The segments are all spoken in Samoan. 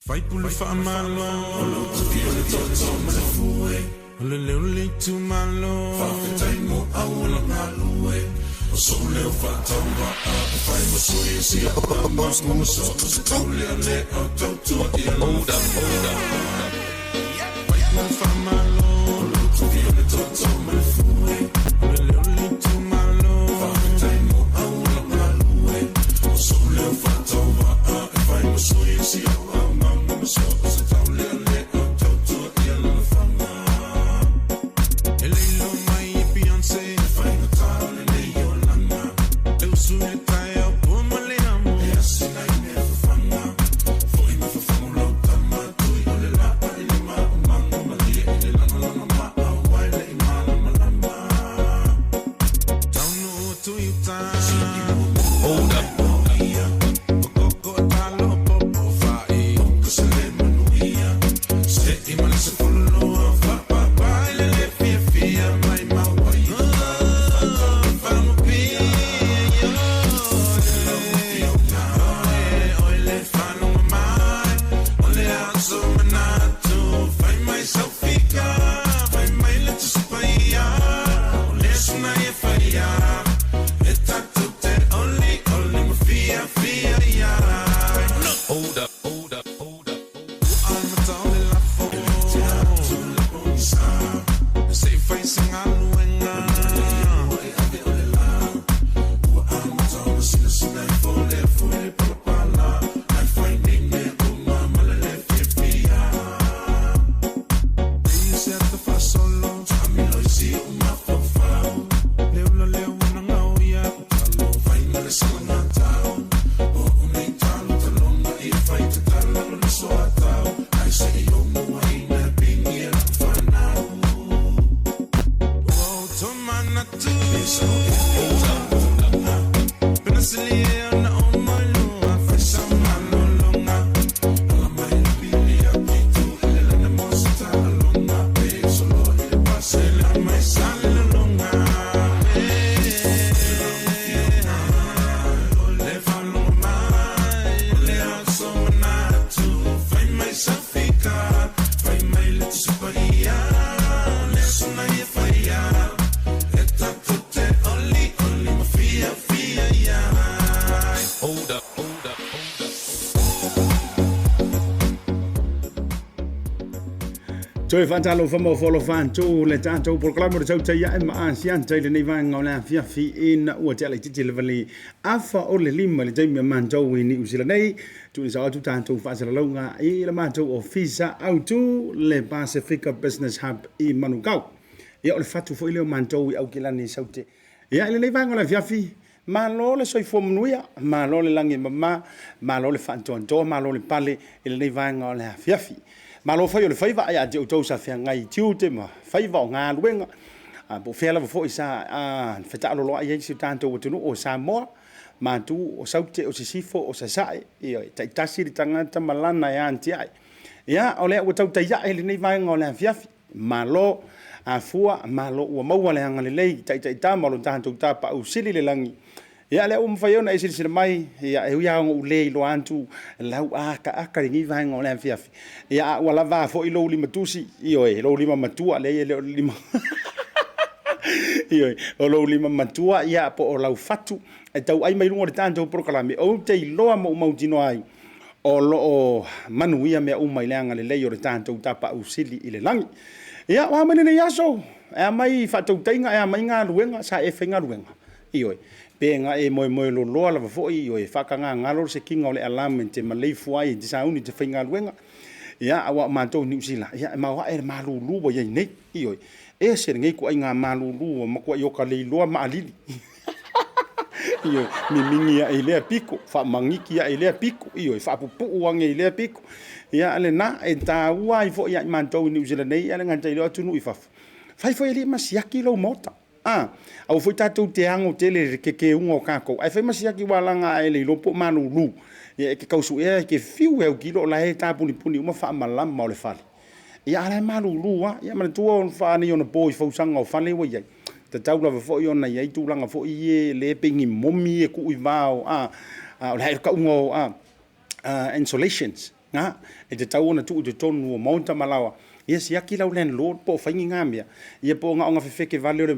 Faipule faamalo O lou tofi o le tootoo ma le fue O le leo le itumalo Faafetai mo auala galue O sou leo faatauvaa E fai ma sui o si au tama Ua soo se taulealea Tautua ia Hold up, hold up, hold up. Faipule faamalo O lou tofi o le tootoo ma le fue O le leo le itumalo Faafetai mo auala galue O sou leo faatauvaa E fai ma sui o si au aumaga Ma soo se taulealea Tautua ia lalafaga E leilo mai e Beyonce E faigata o lenei olaga E usu i le taeao pua ma le amo E asina i mea fafaga Foi ma fafagu lau tama Tui o le lapa i le maumaga Malie i le lagalaga maau ai le i malamalama Taunu atu i uta Hold up, hold up. Koko talo popo fa'i Ka se le manuia Se i male se fuloloa Fapapa i le le fiafia Mai maua i Whanupia O le whanunga mai O le aso manatu Fai mai saufika Fai mai le tusipaia O le suna e whaia E tatu te oli oli ma fia fia ia Hold up, hold up, hold up. Amata o le lafo Se i fai se galuega Ua amata ona sinasina ifo le afu i le palapala Ai fai nei mea uma ma le le fiafia Ei se ata faasolo Taamilo i si ou mafaufau Le ula lea ua nagao ia Talo fai ma le salagatau O o nei talo taloga ia fai tatala lo le soatau Ai se i ou muaina pingi e lau fanau Ua ou tomanatu Hold up, hold up. Penasili e ona o mailua Fai sa malologa Ala mai le pili a pitu Ele lana mo se taaloga Pe soloa i le pasela Mai sa le lologa Le faalogo mai O le aso manatu Fai mai saufika Fai mai le tusipaia Le aso na ia faia E tatou te oli oli ma fia fia ia Hold up, hold up, hold up. Toe faatalofa ma ofo atu le tatou polokalame o le tautai ae ma asiata i lenei vaega o le afiafi ina ua tea laitiiti lava le afa o le 5 i le taimi a matou i Niu Sila nei. Tuuina sao atu tatou faasalalauga i le matou ofisa autu le Pasifika Business Hub i Manukau. Ia o le fatu foi lea o matou i Aukilani i Saute. Ia i lenei vaega o le afiafi, malo le soifua manuia, malo le lagi e mama, malo le faantoantoa, malo le pale i lenei vaega o le afiafi. Malo fai o le faiva ia te outou sa feagai i tiute ma faiva o galuega, po o fea lava foi sa fetaaloloai ai si o tatou atunuu o Samoa, matu o Saute, o Sisifo, o Sasae, ia e taitasi le tagata ma lana e atiae. Ia, o lea ua tautai ae lenei vaega o le afiafi. Malo afua, malo ua maua le agalelei i taitaitama o lo tatou Tapaau Sili i le lagi. Ia, lea ua mafai ona e silasila mai, ia, e ui lava ona ou le iloa atu lau akaaka i lenei vaega o le afiafi, ia, a ua lava foi lou limatusi, ioe, lou lima matua, leai e le o le lima, ioe, o lou lima matua, ia, po o lau fatu e tauai mai luga o le tatou polokalame, ou te iloa ma ou mautinoa ai, o lo o manuia mea uma i le agalelei o le tatou Tapaau Sili i le lagi. Ia, o a mai lenei aso? E a mai faatautaiga, e a mai galuega, sa e faigaluega? Ioe, pe na e moemoe loloa lava foi, ioe, faatagagalo le sekiga o le alarm e te maleifua ai e te sauni e te faigaluega. Ia, aua o matou i Niu Sila, ia, e maoae le malulu ua i ai nei. Ioe, ese lenei ituaiga malulu ua matuai oka leiloa maalili. Ioe, mimigi ae i lea pito, faamagiki ae i lea pito, ioe, faapupuu ane i lea pito. Ia, lena, e taua ai foi ia i matou i Niu Sila nei, ae le gata i lea o atunuu i fafo, fai foi alii ma siaki lou maota. A, aua foi tatou te ano tele i le kekeuga o tatou, ae fai ma siaki ua alaga ae le iloa po o malulu. Ia e te tau suea e te fiu e autilo o la e tapunipuni uma faamalama o le fale. Ia a o la e malulu lava. Ia manatua o faaneionapo i fausaga o fale ua i ai, tatau lava foi ona i ai tulaga foi ia lea pei ni momi ia e tuu i va o, a, o le tauga o, a, insulations. Na, e tatau ona tuu i totonu o maota ma laoa, ia siaki lau landlord po o fai ni na mea, ia po o na o na fefeke vale o le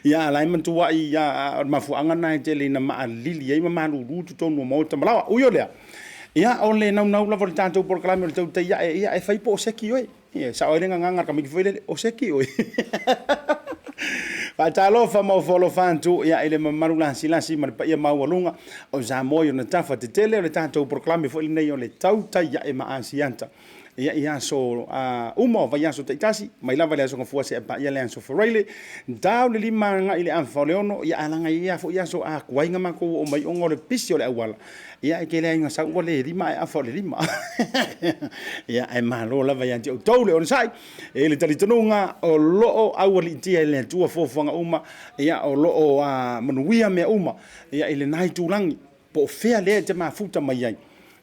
ia a o la e matuai o le mafuaaga lena e tele ina maalili ai ma malulu totonu o maota ma laoa. Ui o lea, ia o le naunau lava o le tatou polokalame o le tautai ae, ia e fai po o seki oe. Ia, e sao ai le gagana a le tamaiti foi lele, o seki oe. Faatalofa ma ofo alofa atu ia i le mamalu lasilasi ma le paia maualuga o Samoa i ona tafa tetele. O le tatou polokalame foi lenei o le tautai ae ma Asiata ia i aso uma o vaiaso taitasi, mai lava i le aso Gafua seia paia le aso Faraile, tau le 5 agai i le afa o le 6. Ia ae leaga e i ai lava foi aso a tuai ona matou oo mai ona o le pisi o le auala, ia e tele lava ina sau ua le 5 ae afa o le 5. Ia ae malo lava ia te outou le onosai e le talitonuga o lo o aualiitia e le Atua fuafuaga uma, ia o lo o manuia mea uma ia i lena itulagi, po o fea lea e te mafuta mai ai.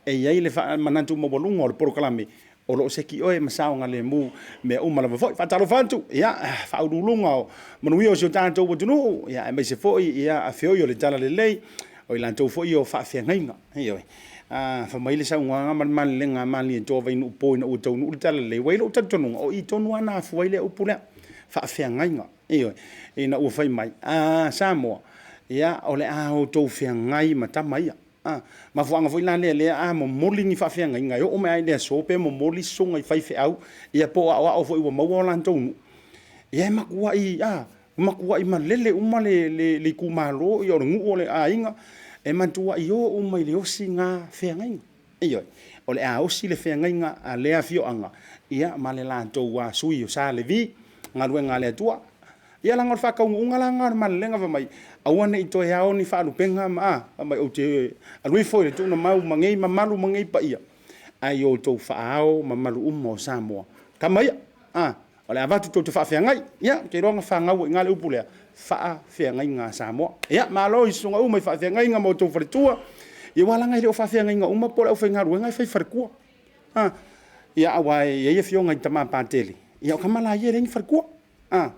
E i ai le manatu maualuga o le polokalame o lo o seki oe ma saogalemu mea uma lava foi. Faatalofa atu ia faauluuluga o manuia o si o tatou atunuu, ia aemaise foi ia afeoi o le talalelei, o i latou foi o faafeagaiga. Ioe. Fai mai le saunoaga ma le malelega a Malietoa Vainuupo ina ua taunuu le talalelei, ua i ai lou talitonuga, o i tonu lava na afua ai lea upu lea, faafeagaiga. Ioe. Ina ua fai mai, a Samoa, ia o le a outou feagai ma tama ia. A mafuaaga foi la lea, lea a momoli ni faafeagaiga e oo mai lava i le aso pe momoli susuga i faifeau, ia po o aoao foi ua maua o latou nuu, ia e matuai a, matuai malele uma le itumalo, ia o le nuu o le aiga, e matuai o uma i le osiga feagaiga. Ioe, o le a osi le feagaiga a lea afioaga, ia ma le latou sui o Sa Levi, galuega a le Atua. Ia leaga o le faataunuuga la lena o le malelega fai mai, aua ne i toe ao ni faalupega ma a, fai mai ou te alu ifo i le tuunamau ma nei mamalu ma nei paia, ae ia outou faaao mamalu uma o Samoa. Tama ia, a, o le a avatu tou te faafeagai. Ia, ou te iloa na fanau ai i ina le upu lea, faafeagaiga a Samoa. Ia, malo i susuga uma i faafeagaiga ma outou faletua. Ia aua leaga e le o faafeagaiga uma po o le aufaigaluega e fai faletua. A, ia aua e i ai afioga i tama patele, ia o tama la ia e leai ni faletua. A,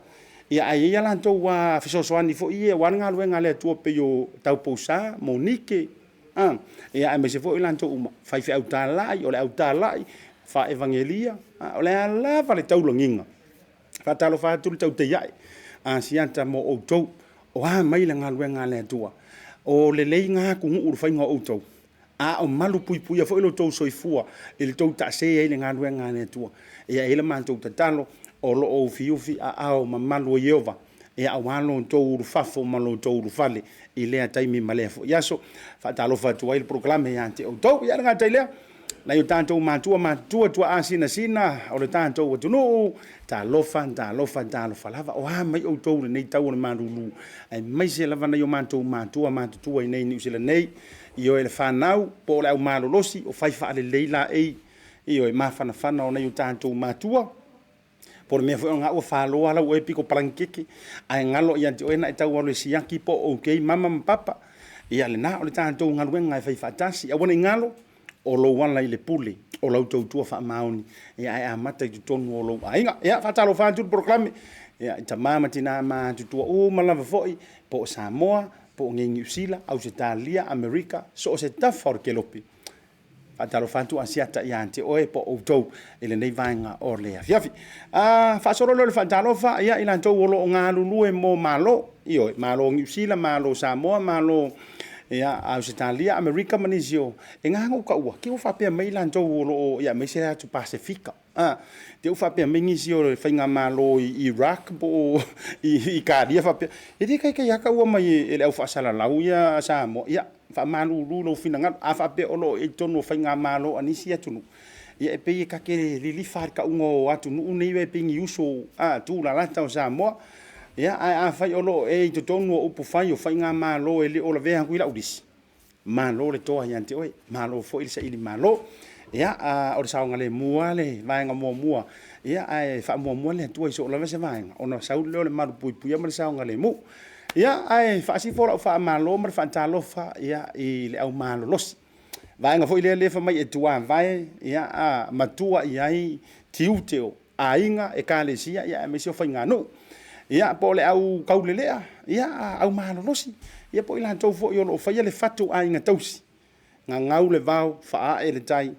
ia ae i ai a latou fesoasoani foi ia aua le galuega a le Atua pei o Taupousa, Monike, a, ia aemaise foi o i latou uma, faifeau talai, o le au talai, faaevagelia, a, o le a lava le taulagiga. Faatalofa atu le tautai ae Asiata mo outou, o a mai le galuega a le Atua. O lelei na atunuu i le faiga o outou, a o malu puipuia foi lo outou soifua i le tou taase ai i le galuega a le Atua. Ia e i ai le matou tatalo, o lo o ufiufi aao mamalu o Ieova, ia aua lo outou ulufafo ma lo outou ulufale i lea taimi ma lea foi aso. Faatalofa atu ai le polokalame ia te outou. Ia, e le gata i lea, nai o tatou matua matutua, tuaa sinasina o le tatou atunuu, talofa, talofa, talofa lava. O a mai outou i lenei tau o le malulu, aemaise lava nai o matou matua matutua i inei i Niu Sila nei, ioe le fanau, po o le au malolosi, o fai faalelei laei, ioe, mafanafana o nai o tatou matua, po o le mea foi o lena ua falo lau oe pito palagikeke, ae galo ia te oe na e tau alu e siaki po o okay mama ma papa. Ia lena, o le tatou galuega e fai faatasi. Aua ne i galo, o lou ala i le pule, o lau tautua faamaoni, ia ae amata i totonu o lou aiga. Ia, faatalofa atu le polokalame, ia, i tama ma tina matutua uma lava foi, po o Samoa, po o nei Niu Sila, Ausetalia, Amerika, so o se tafa o le kelope. Faatalofa atu Asiata ia te oe po o outou i lenei vaega o le afiafi. Faasolo lea o le faatalofa ia i latou o lo o galulue mo Malo, ioe, Malo o Niu Sila, Malo o Samoa, Malo ia Ausetalia, Amerika ma nisi o, e na ona ou taua, te i ua faapea mai latou o lo o, ia aemaise le atu Pasefika. Te i ua faapea mai nisi o le faigamalo i Iraq po o i Italia faapea, e le taitai lava taua mai e le au faasalalau ia Samoa. Ia, faamalulu lou finagalo, a faapea o lo o i totonu o faigamalo a nisi atunuu, ia e pei e ta te lilifa lava i le tauga o atunuu nei e pei ni uso tulalata o Samoa. Ia, ae afai o lo o e i totonu o upufai o faigamalo e le o lavea atu i lau lisi, Malo le toa ia te oe, malo foi le saili malo. Ia, o le saogalemu lava le vaega muamua, ia, ae faamuamua le Atua i so o lava se vaega, ona sau lea o le malupuipuia ma le saogalemu. Ia, ae faasifo lau faamalo ma le faatalofa ia, i le au malolosi. Vaega foi lea lea fai mai e tuavae, ia, a matua i ai tiute o aiga, ekalesia, ia aemaise o faiganuu. Ia, po o le au taulelea, ia, au malolosi, ia po o i latou foi o lo o faia le fatu aiga tausi, gagau le vao, faaae le tai,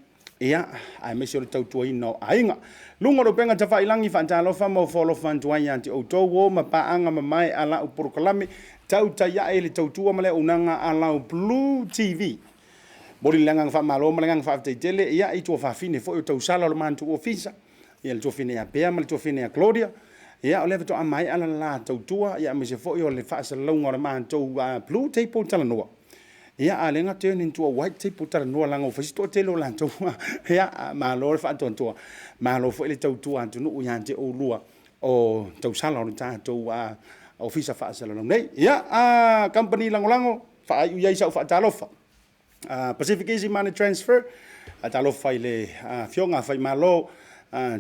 Ia, aemaise o le tautuaina o aiga. Luga o le upega tafailagi, faatalofa ma ofo alofa atu ai ia te outou o ma paaga mamae a lau polokalame tautai ae i le tautua ma le auaunaga a lau Blue TV. Momoli le agaga faamalo ma le agaga faafetai tele ia i tuafafine foi o tausala o le matou ofisa, ia le tuafine ia Pea ma le tuafine ia Claudia. Ia o lea faatoa maea le la tautua ia aemaise foi o le faasalalauga o le matou Blue Table Talanoa. Ia a o lea na turn into a white table talanoa leaga ua fai si toatele o latou. Ia malo le faatoatoa, malo foi le tautua atunuu ia te oulua o tausala o le tatou ofisa faasalalau nei. Ia, kamupani lagolago, faaiu i ai sau faatalofa. Pacific Easy Money Transfer, faatalofa i le Afioga Faimalo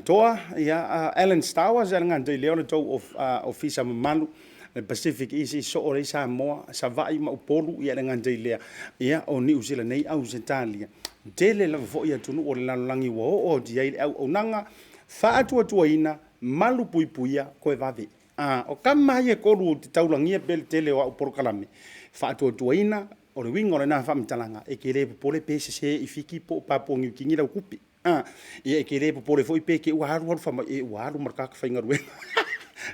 Toa, ia, Alan Stowers, e le gata i lea o le tou ofisa mamalu, le Pacific Easy, soo ai Samoa, Savaii ma Upolu, ia e le gata i lea, ia, o Niu Sila nei, Ausetalia. Tele lava foi atunuu o le lalolagi ua oo atu i ai le auaunaga faatuatuaina, malupuipuia, toe vave. A, o tama ia e tolu ou te taulagia pea le tele o au polokalame, faatuatuaina, o le uiga o lena faamatalaga, e te le popole pe sese i Fiti po o Papua Niu Kini lau tupe. A, ia e te le popole foi pe te i ua alu alu fai mai, e ua alu ma le tagata faigaluega.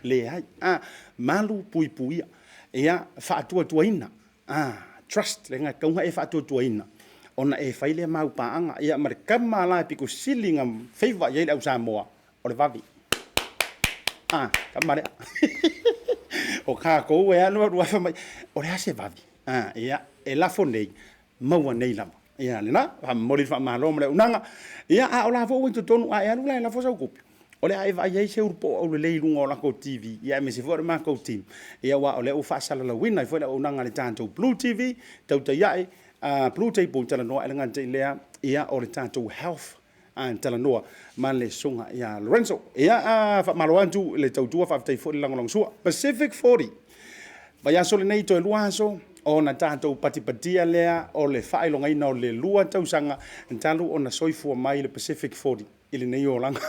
Leai. A, malu puipuia. Ia, faatuatuaina. A, trust, le agaga e tatau ona e faatuatuaina ona e fai lea ma au paaga. Ia, ma le tama la e pito sili ona favour i ai le au Samoa, o le vave. A, tama lea. O tatou e alu alu lava fai mai, o le a se vave? A, ia, e lafo nei, maua nei lava. Ia, lena, faamomoli le faamalo ma le auaunaga. Ia, a o la foi ua i totonu, a e alu la e lafo sau tupe, o le a e vaai ai se ulu po'o aulelei i luga o latou TV, ia aemaise foi o le matou team, ia aua o lea ua faasalalauina ai foi le auaunaga a le tatou Blue TV, tautai ae, Blue Table talanoa ae le gata i lea, ia o le tatou Health talanoa ma le Susuga ia Lorenzo. Ia, faamalo atu i le tautua, faafetai foi le lagolagosua. Pacific 40, vaiaso lenei toe 2 aso ona tatou patipatia lea o le faailogaina o le 2 tausaga talu ona soifua mai le Pacific 40 i lenei olaga.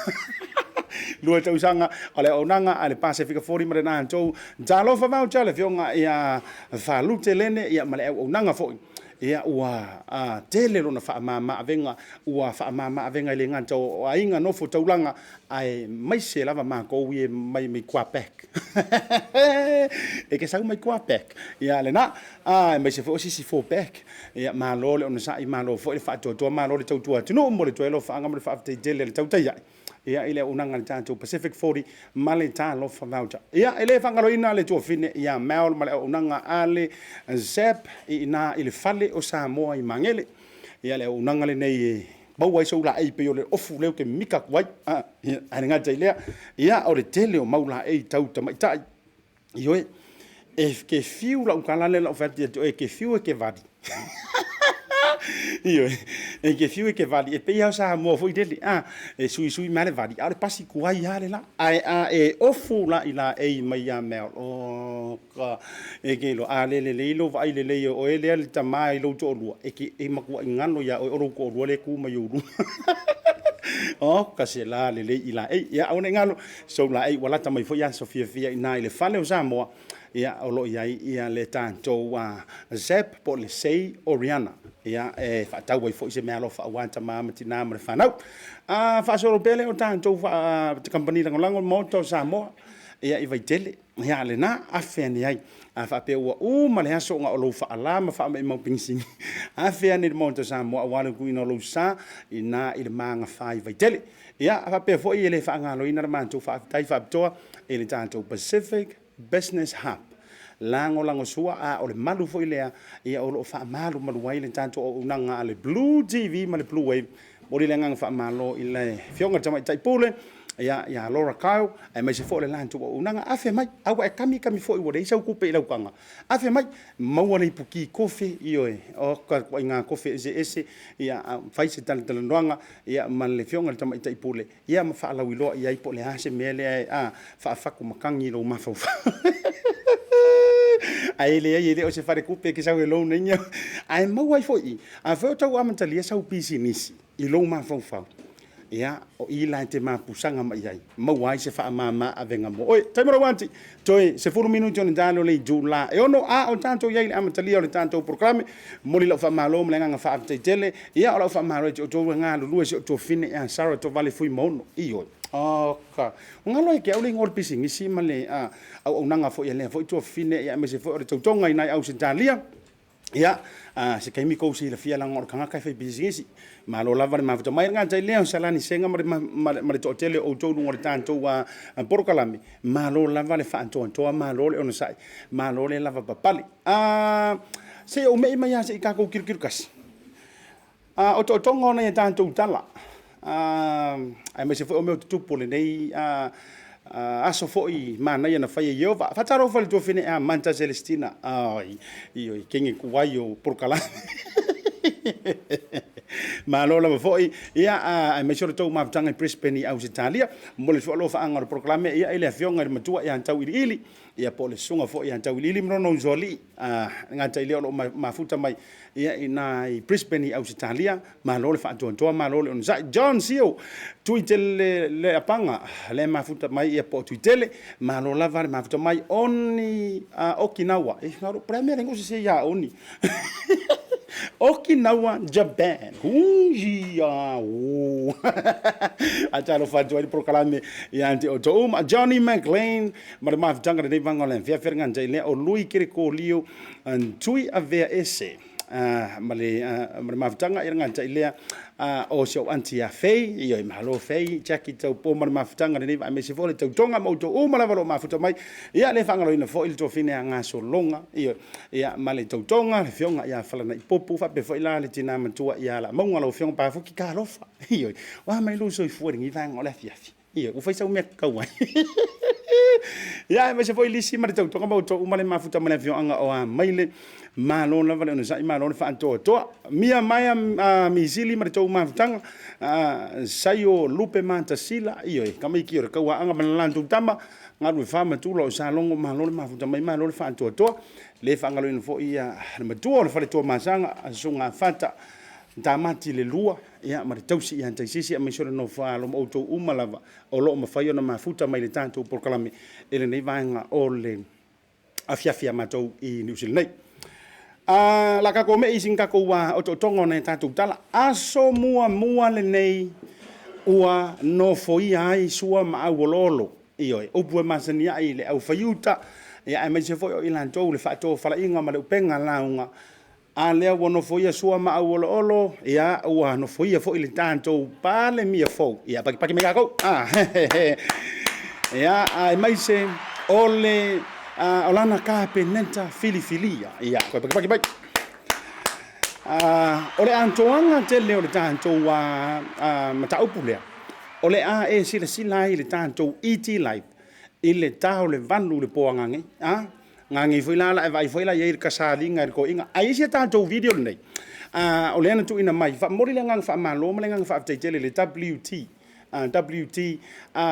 2 tausaga o le auaunaga a le Pasefika 40 ma le latou talofa voucher le afioga ia Falute Lene ia ma le auaunaga foi. Ia ua tele lona faamama avega, ua faamama avega e le gata o aiga nofo taulaga aemaise lava matou ia mai mai Quebec. E ke sau mai Quebec. Ia lena, aemaise foi o sisi Quebec. Ia malo le onosai, malo foi le faatoatoa, malo le tautua atunuu mo le toe alofaaga ma le faafetai tele a le tautai ae. Ia i le auaunaga a le tatou Pacific 40 ma le Talofa Voucher. Ia e le faagaloina le tuafine ia Mel ma le auaunaga a le ZAP i ina i le fale o Samoa i Magele. Ia le auaunaga lenei e maua ai sou laei pei o le ofu lea ou te mika atu ai. Ia, ae le gata i lea, ia o le tele o mau laei tau tamaitai. Ioe, e ke fiu lau tala lea lau fai atu ia te oe, e ke fiu e ke vali. Ioe, e ke fiu e ke vali, e pei lava o Samoa foi lele, a, e suisui mai lava le vali, a o le pasi tuai lava le la. Ae a e ofu la i laei mai ia Mel, oka, e ke iloa, a le lelei lou vaai lelei o oe lea le tama i lou toalua, e ke, e matuai galo ia oe o lou toalua lea e tu mai ou luma. Oka se la lelei i laei. Ia aua ne i galo, sou laei ua lata mai foi aso fiafia i ina i le fale o Samoa, ia o lo o i ai ia le tatou Zep po o le Sei Oriana, ia e faatau ai foi se meaalofa aua tama ma tina ma le fanau. A faasolo pea lea o tatou kamupani lagolago i le Maota o Samoa, ia i Vaitele, ia lena, afe ane ai. A faapea ua uma le aso ona o lou faala ma faamaimau penisini, afe ane i le Maota o Samoa aua le tuuina o lou sa i ina i le magafa i Vaitele. Ia, faapea foi e le faagaloina le matou faafetai faapitoa i le tatou Pacific Business Hub lagolagosua, a o le malu foi lea ia o lo o faamalumalu ai le tatou auaunaga a le Blue TV ma le Blue Wave. Momoli le agaga faamalo i le Afioga i le Tamaitai Pule ia ia Laura Kyle aemaise foi o le latou auaunaga. Afe mai, a ua e kamikami foi ua leai sau tupe i lau taga, afe mai, maua le ipuki kofe, ioe, o ka ituaiga kofe eseese, ia fai se talatalanoaga ia ma le Afioga i le Tamaitai Pule, ia ma faalauiloa i ai po o le a se mea lea e faafatu matagi i lou mafaufau. Ae leai, e le o se faletupe e te sau e loan ai ni au. Ae maua ai foi i, afai o tau amatalia sau pisinisi i lou mafaufau, Ia, o i la e te mapusaga mai ai, maua ai se faamama avega mo oe. Taimi o lau ati, toe 10 minuti ona ta lea o le itula e 6, a o tatou i ai i le amatalia o le tatou polokalame. Momoli lau faamalo ma le agaga faafetai tele. Ia, o lau faamalo ia te outou e galulue si ou tuafafine ia Sarah Tovale Fuimaono. Ioe. Oka. Ua galo ia te au le igoa o le pisinisi ma le auaunaga foi a lea foi tuafafine, ia aemaise foi o le tautoga i nai Ausetalia. Ia, se taimi tou silafia leaga o le tagata e fai pisinisi. Malo lava le mafuta mai. E le gata i lea, o Salani Sega ma le toatele o outou i luga o le tatou polokalame, malo lava le faatoatoa, malo le onosai, malo le lavapapale. Se i ou me'i mai lava se i tatou tilotilo tasi. O tootoga o nai a tatou tala, aemaise foi o mea o tutupu o lenei aso foi manaia na faia e Ieova. Faatalofa i le tuafafine Amanda Celestina, ai, ioe, kenge tuai o polokalame. Malo lava foi, ia, aemaise o le tou mafutaga i Brisbane i Ausetalia. Momoli le alofa o le polokalame ia, i le afioga i le matua ia Tauiliili, ia po o le susuga foi ia Tauiliili ma lona usoalii, e le gata i lea o lo o mafuta mai ia i ina i Brisbane i Ausetalia. Malo le faatoatoa, malo le onosai. John Sio, Tuitele le apaga le mafuta mai ia po o Tuitele, malo lava le mafuta mai oni Okinawa. E ngaro pre mea lengo se ia oni. Okinawa, Japan. Hui ia o. A talofa atu ai le polokalame ia te outou uma. Johnny McLean ma le mafutaga lenei vaega o le afiafi le gata i lea o Lui Kerekolio Tui Avea Ese ma le mafutaga ia le gata i lea o si ou aunty ia Fei, ioe, malo Fei, Jackie Taupo ma le mafutaga lenei vaega aemaise foi o le tautoga ma outou uma lava o lo o mafuta mai. Ia le faagaloina foi le tuafafine ia Gasologa, ioe, ia ma le tautoga le afioga ia Falanaipupu faapea foi la le tina matua ia Laamauga, lau afioga Pafuki, talofa, ioe, ua a mai lou soifua i lenei vaega o le afiafi? Ia, ua fai sau mea tatau ai. Ia, aemaise foi lisi ma le tautoga ma outou uma le mafuta ma le afioaga o Amaile. Malo lava le onosai, malo le faatoatoa. Mia Maea Misili ma le tou mafutaga, Saio Lupe Matasila, ioe, tamaiti o le tauaaga ma le latou tama, Galuefa ma Tula o Salogo, malo le mafuta mai, malo le faatoatoa. Le faagaloina foi le matua o le faletua Masaga, Susuga Fata Tamati le lua, ia ma le tausi ia Taisisi aemaise o le nofo alo ma outou uma lava o lo o mafai ona mafuta mai le tatou polokalame i lenei vaega o le afiafi a matou i Niu Sila nei. La tatou me'i i sina tatou otootoga o nai a tatou tala. Aso muamua lenei ua nofoia ai Sua ma Auoloolo, ioe, upu e masani ai i le aufaiuta, ia aemaise foi o i latou le faatofalaiga ma le upega lauga. A lea ua nofoia Sua ma Auoloolo, ia, ua nofoia foi le tatou Palemia fou. Ia, pakipaki mai tatou. Ah, ia, aemaise o le o lana Kapeneta filifilia. Ia, koe pakipaki mai. O le atoaga tele o le tatou mataupu lea, o le a e silasila ai i le tatou ET Live i le ta o le 8 i le po a nanei. A? Nanei foi la, la e vaai foi la i ai i le kasaliga i le toeaina. Ae i ai si a tatou video lenei, o lea na tuuina mai, faamomoli le agaga faamalo ma le agaga faafetai tele i le WT, WT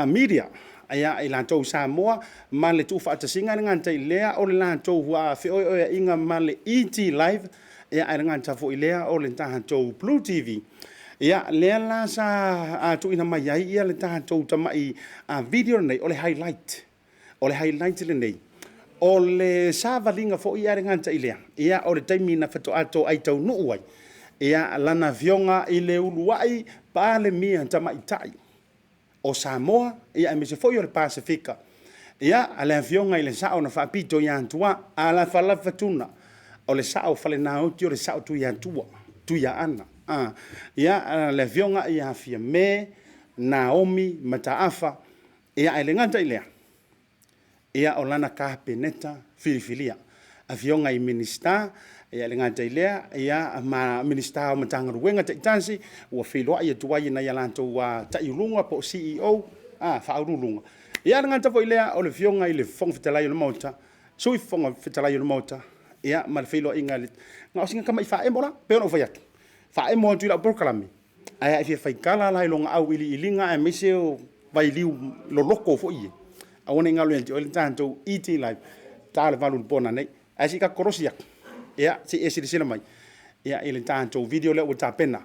Media, ia, i latou i Samoa, ma le tuufaatasiga e le gata i lea o le latou feoeoeaiga ma le ET Live, ia, ae le gata foi i lea o le tatou Blue TV. Ia, lea la sa tuuina mai ai le tatou tamai video lenei, o le highlight. O le highlight lenei, o le savaliga foi ae le gata i lea, ia o le taimi na faatoa toai taunuu ai ia lana afioga i le uluai Palemia Tamaitai o Samoa, ia aemaise foi o le Pasefika, ia le afioga i le Sao na faapito ia Atuā, Alafalafatuna, o le Sao Falenaoti o le Sao Tuiatua, Tuiaana, ia le afioga ia Fiame Naomi Mataafa. Ia, ae le gata i lea, ia o lana Kapeneta filifilia, afioga i Minisita, ia e le gata i lea, ia ma Minisita o Matagaluega taitasi ua feiloai atu ai i nai a latou taiuluga po o CEO, faauluuluga. Ia, e le gata foi i lea, o le afioga i le Fofoga Fetalai o le Maota, Sui Fofoga Fetalai o le Maota, ia ma le feiloaiga, na o sina tamai faaemo la, pei ona ou fai atu, faaemo atu i lau polokalame, Ae a e fia faitala la i lona auiliiliga aemaise o vailiu loloto foi ia, aua ne i galo ia te oe le tatou ET Live, ta o le 8 i le po nanei. Ae se i tatou kolosi atu, ia, se i e silasila mai ia i le tatou video lea ua tapena.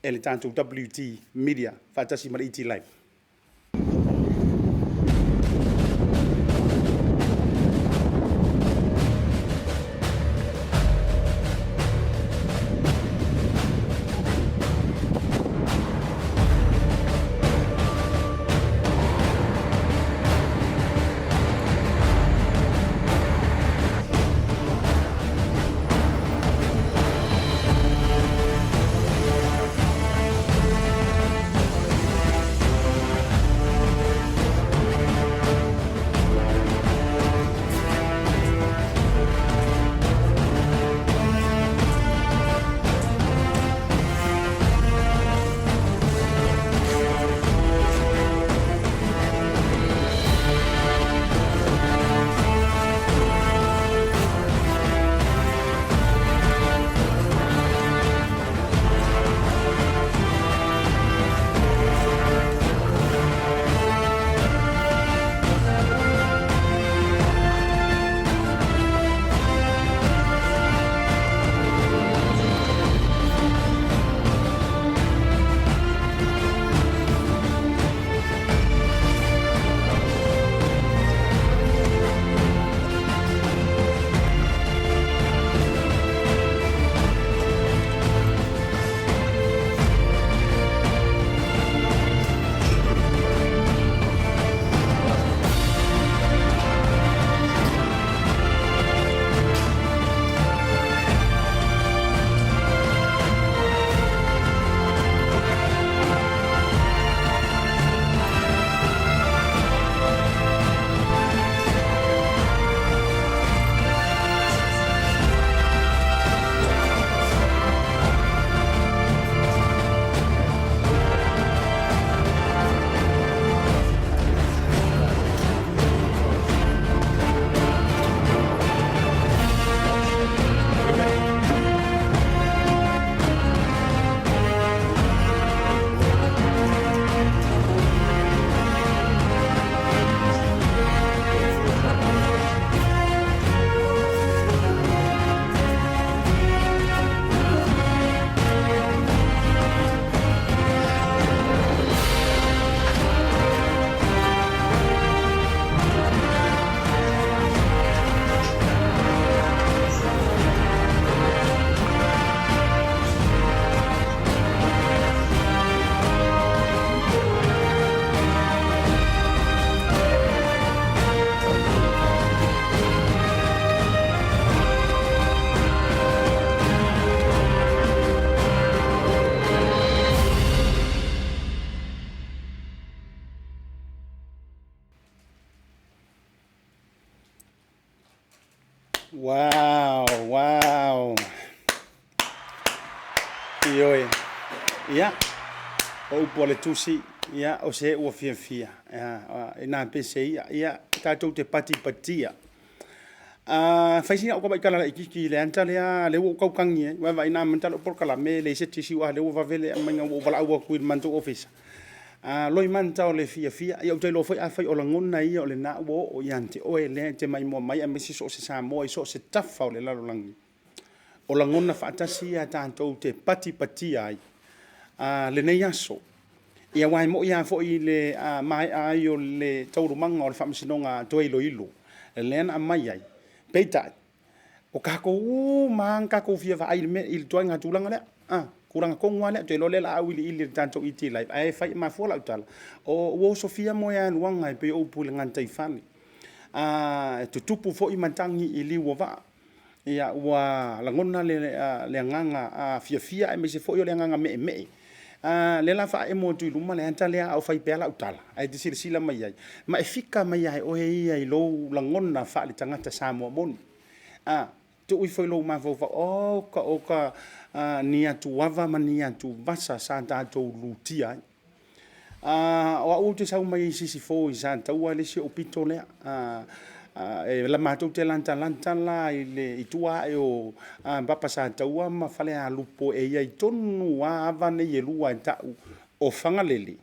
e le tatou WT Media faatasi ma le ET Live. Wow, wow. Ioe. Ia, o upu a le tusi, ia, o se ua fiafia. Ia, e nā pese ia, ia, tatou te patipatia. Fai sina ou tamaitala laitiiti i le anta lea, lea ua ou tautangi ai, vaai na amata lau polokalame e leai se tisi aua o lea ua vave le aumaiga ua ou valaau atu i le matou ofisa. Loi manta o le fiafia, ia ou te iloa foi afai o lagona ia o lena ua oo ia te oe lea e te maimoa mai aemaise so o se Samoa i so o se tafa o le lalolagi. O lagona faatasi ia tatou te patipatia ai lenei aso. Ia aua e moni lava foi i le maea ai o le taualumaga o le Faamasinoga toe iloilo lea na aumai ai, peitai, o tatou uma lava na tatou fia vaai i le mea, i le ituaiga tulaga lea, tulaga tonu lava lea. Ou te iloa o lea o le a auiliili e le tatou ET Live, ae fai, e mafua lau tala, ua osofia moegaluaga e pei o upu i le gataifale. E tutupu foi matagi i liu o vaa. Ia, ua lagona le agaga fiafia aemaise foi o le agaga meemee. O lea o le a faaemo atu i luma le ata lea a o fai pea lau tala, ae te silasila mai ai, ma e fika mai lava e oe ia i lou lagona faale-tagata Samoa moni. A, tuu ifo i lou mafaufau, oka oka ni atuava ma ni atuvasa sa tatou lutia ai. O au ou te sau mai Sisifo i Sataua le isi ou pito lea. E matou te latalata la i tua ae o Papa Sataua ma Falealupo e i ai tonu lava ava nei e lua e tau o Fagalele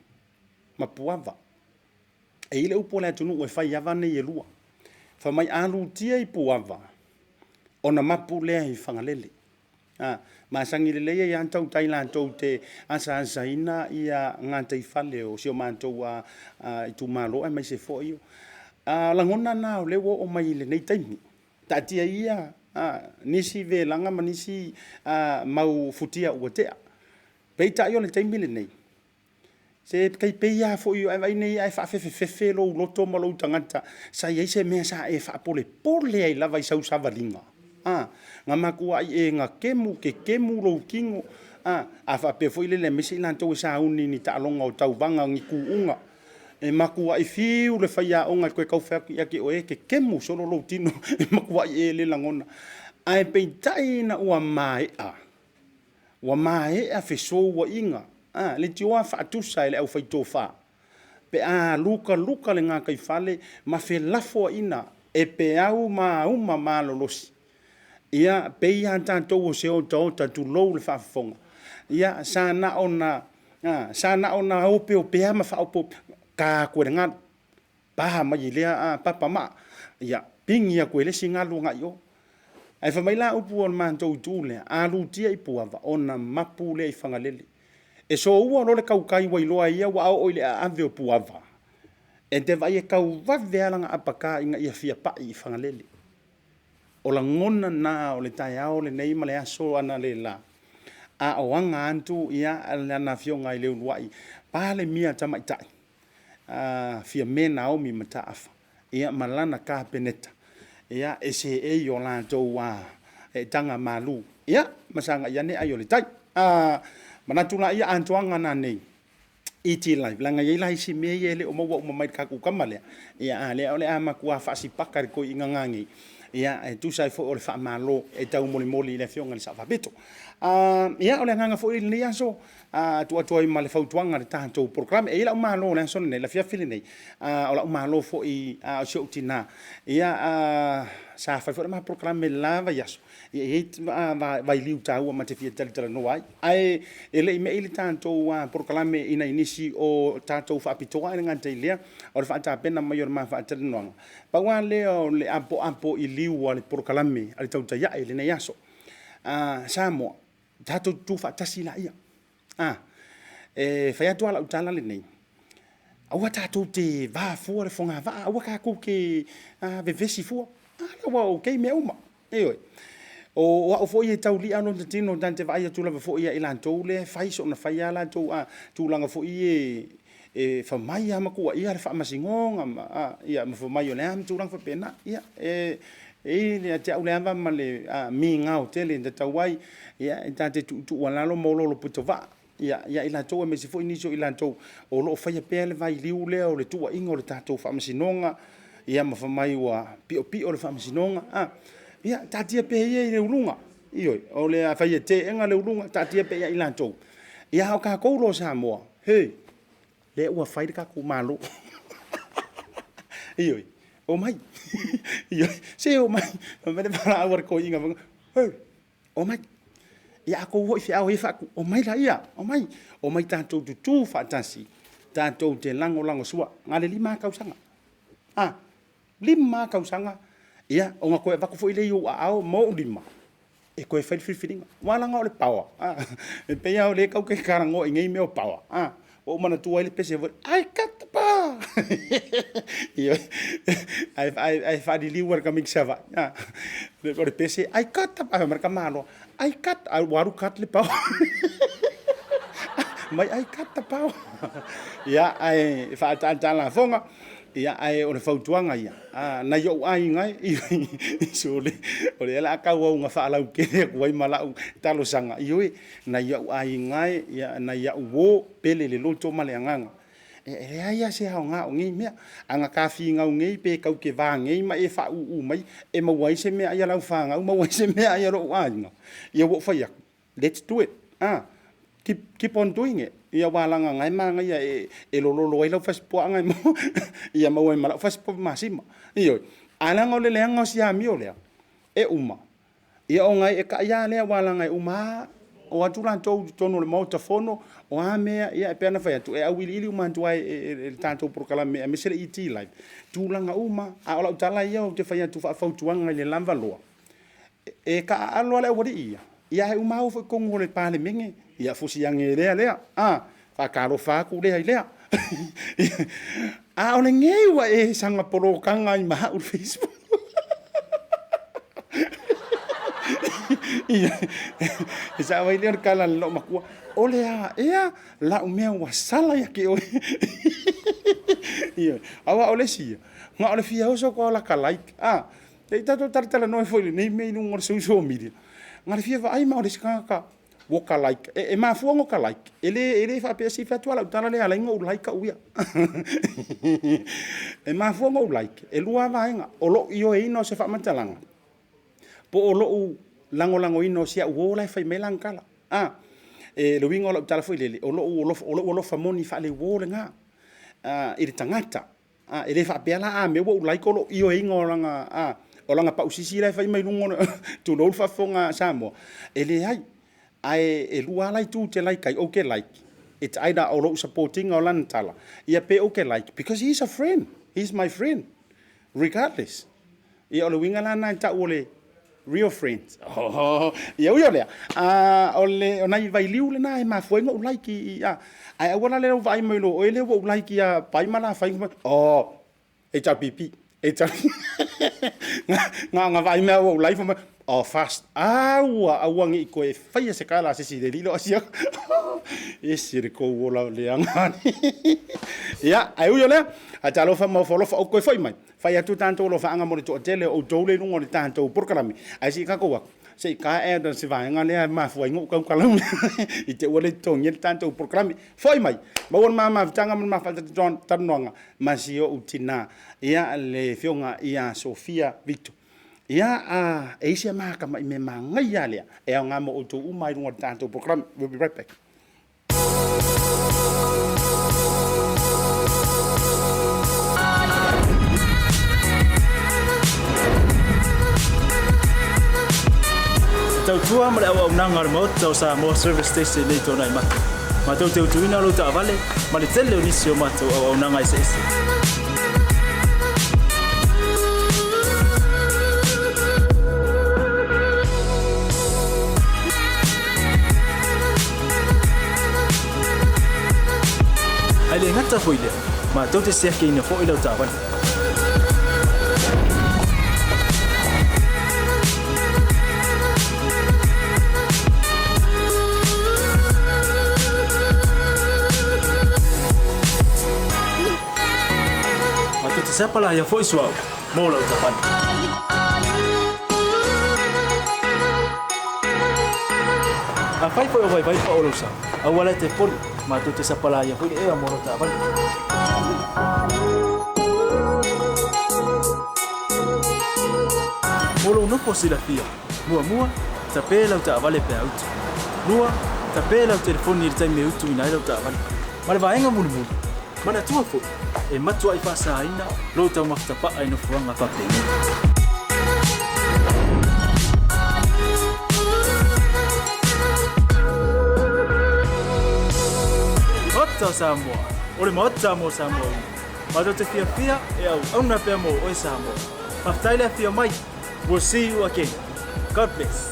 ma Puava. E i ai le upu a le atunuu e fai i ava nei e lua. Fai mai a lutia i Puava, ona mapu lea i Fagalele. A, masani lelei ai lava tautai latou te asaasaina ia gataifale o si o matou itumalo aemaise foi o. A lagona na o lea ua oo mai i lenei taimi, taatia ia nisi velaga ma nisi mau futia ua tea. Peitai o le taimi lenei, se tai pei lava foi, a e vaai nei ae faafefefefe lou loto ma lou tagata sa i ai se mea sa e faapolepole ai lava i sau savaliga, a, na matuai e gakemu kekemu lou tino, a, a faapea foi lele aemaise i latou e sauni i ni taaloga o tauvaga o ni tuuga, e matuai fiu le faiaoga e toe tau fai atu ia te oe e kekemu solo lou tino, e matuai e le lagona. Ae peitai ina ua maea, ua maea fesouaiga, a, leitioa faatusa e le aufaitofa pe a lukaluka le gataifale ma felafoaiga e peau ma auma malolosi. Ia, pei lava tatou o se otaota tulou le faafofoga, ia sa na ona, a, sa na ona opeopea ma faaopeopea, ta atu e le galu, pa mai i lea papa maa, ia pigi atu e le isi galu agai i o. Ae fai mai la upu a le matou itu lea, a lutia i Puava, ona mapu lea i Fagalele. E soua loa le tautai ua iloa e ia ua oo i le aave o Puava, e te vaai e tau vave lava lana apaka ina ia fia pai i Fagalele. O lagona na o le taeao lenei ma le aso analeila, a o aga atu lana Afioga i le uluai Palemia Tamaitai, Fiame Naomi Mataafa ma lana Kapeneta e seei o latou eetaga malu ma sagai ane ai o le tai. Manatu laia atoaga nanei ET Live, leaga e i ai la isi mea ia e le o maua uma mai i le tatou tama lea, a o lea o le a matua faasipaka e le toeaina nanei, e tusa ai foi o le faamalo e taumolimoli i le Afioga i le Sao Faapito. Ia, o le agaga foi i lenei aso, tuu atu ai ma le fautuaga i le tatou polokalame. E i ai lau malo i le aso lenei, le afiafi lenei, o lau malo foi o si ou tina, ia sa fai foi le ma polokalame i le la vaiaso, ia e i ai vailiu taua ma te fia talatalanoa ai. Ae e le i me'i le tatou polokalame i nai nisi o tatou faapitoa, ae le gata i lea o le faatapena mai o le ma faatalanoaga, pau lava lea o le apoapo i liu o le polokalame a le Tautai Ae i lenei aso. Samoa, tatou tutu faatasi laia. A, e fai atu lava lau tala lenei, aua tatou te va fua le fogavaa, aua tatou te vevesi fua, a lea ua okay mea uma. Ioe. O au foi e taulia lota tino ta te vaai atu lava foi ia i latou lea e fai soona fai lava latou tulaga foi ia e fai mai lava ma tuuaia le faamasinoga ma, ia, ma fai mai o le a ma tulaga faapena. Ia, e i ai ia te au le ava ma le migao tele e tatau ai, ia, e ta te tuutuualalo ma oloolo pitovaa ia i latou aemaise foi nisi o i latou o lo o faia pea le vailiu lea o le tuuaiga o le tatou faamasinoga, ia ma fai mai ua piopio le faamasinoga. A, ia, taatia pea ia i le uluga. Ioe, o le a fai e teena le uluga, taatia pea ia i latou. Ia a o tatou loa o Samoa, he, lea ua fai le tatou Malo. Ioe, omai. Ioe, se omai. Fai mai le valaau a le toeaina, he, omai. Ia a outou o i feau ia faatu, omai laia, omai. Omai tatou tutu faatasi, tatou te lagolagosua. Na o le 5 lava tausaga. A, 5 lava tausaga, ia ona toe avatu foi lea i ou aao ma ou lima e toe fai le filifiliga. Aua leaga o le power, e pei lava o lea tatou te talanoa i nei mea o power, ua ou manatua ai le pese foi lea, I got the power! Ae faaliliu lava e le tamaiti Savaii. O le pese, I got the power, ae fai mai le tamaloa, I got, ae ua alu cut le power. Mai I cut the power. Ia, ae faataata lafoga. Ia, ae o le fautuaga ia, nai ou aiga e, sole, o lea o le a tauau ina faalautele atu ai ma lau talosaga, ioe, nai ou aiga e, ia, nai au uo, pele le loto ma le agaga. E leai lava se aoga o nei mea. A na ta finau nei pe tau te va nei ma e faauu mai e maua ai se meaai a lau fanau, maua ai se meaai a lou aiga, ia ua ou fai atu, Let's do it. Ah, keep, keep on doing it. Ia aua leaga na e manaia e lololo ai lau fasipoaaga e maua, ia maua ai ma lau fasipovi masima. Ioe. Ae leaga o le leaga o si amio lea, e uma. Ia ona e kai lava lea aua leaga e uma lava, o atu latou i totonu o le Maota Fono, o a mea, ia e pei ona fai atu, e auiliili uma atu lava e le tatou polokalame aemaise le ET Live, tulaga uma. A o lau tala ia ou te fai atu faafautuaga i le lava loa, e taaalo lava le aualii ia. Ia ae uma o foi totonu o le Palemene, ia fusiage lea lea, a, faatalofa atu lea i lea. A o lenei ua e saga polokaga ai ma au i le Facebook. Ia, e sao ai lea o le tala a le loomatua, o le a ea lau mea ua sala ia te oe? Ioe, aua o le isi ia, na o le fia oso atu lava o lata like, a. Se i tatou talatalanoa ai foi i lenei mea i luga o le social media, na o le fia vaai ma o le isi tagata ua ta like. E mafua ona ta like, e le faapea se i fai atu lava lau tala lea e ala ai ona ou like au ia. E mafua ona ou like, e lua lava vaega, o lou ioeina o se faamatalaga, po o lou lagolagoina o si au uo la e fai mai lana tala. A, e, le uiga o lau tala foi lele, o lou alofa moni faale-uo lena i le tagata. A, e le faapea la a mea ua ou like o lou ioeina o lana, a, o lana pausisi la e fai mai luga o le, tulou le faafofoga a Samoa, e leai. Ae e lua lava la itu ou te like ai, ou te like, it's either o lou support ina o lana tala, ia pe ou te like because he is a friend, he is my friend regardless. Ia o le uiga la lena e tau o le real friends. Oh, ia ui o lea, a, o le, o nai vailiu lena e mafua ai ona ou like i, i, a, ae aua la le lau vaai mai loa, oe lea ua ou like ia Pai ma Lafai, oh, HRPP, HRPP, na, na vaai mea ua ou like, mai, oh, fast, aua, aua ne i toe faia se tala a se isi i le alii lea o Asiata. Ese le tou ola leaga. Ia, ae ui o lea, a talofa ma ofo alofa, ou toe foi mai. Fai atu tatou alofaaga mo le toatele o outou lea i luga o le tatou polokalame, ae se i tatou atu, se i taea se vaega lea e mafua ai ona ou tautala i te ua le totogia le tatou polokalame. Foi mai, maua le ma mafutaga ma le ma faatalatalanoaga ma si ou tina, ia le afioga ia Sofia Victor. Ia, a, e i ai si ama tamai mea manaia lava lea e aoga mo outou uma i luga o le tatou polokalame. We'll be right back. E tautua ma le auaunaga a le Maota o Samoa Service Station nei tona i mata. Matou te utuina lou taavale ma le tele o nisi o matou auaunaga eseese. Ae le gata foi lea, matou te siakiina foi lau taavale. Matou te sapalaia foi suauu mo lau taavale. Afai foi o vaivai pao lou sa, aua la e te poli, matou te sapalaia foi le ea mo lou taavale. Mo lou nofo silafia, muamua, tape lau taavale pe a utu. Lua, tape lau telefoni i le taimi e utuina ai lau taavale. Ma le vaega mulimuli, manatua foi, e matuai faasaina lou taumafa tapaa i nofoaga faapenei. Maota o Samoa, o le Maota mo Samoa uma. Matou te fiafia e auauna pea mo oe Samoa. Faafetai le afio mai. We'll see you again. God bless.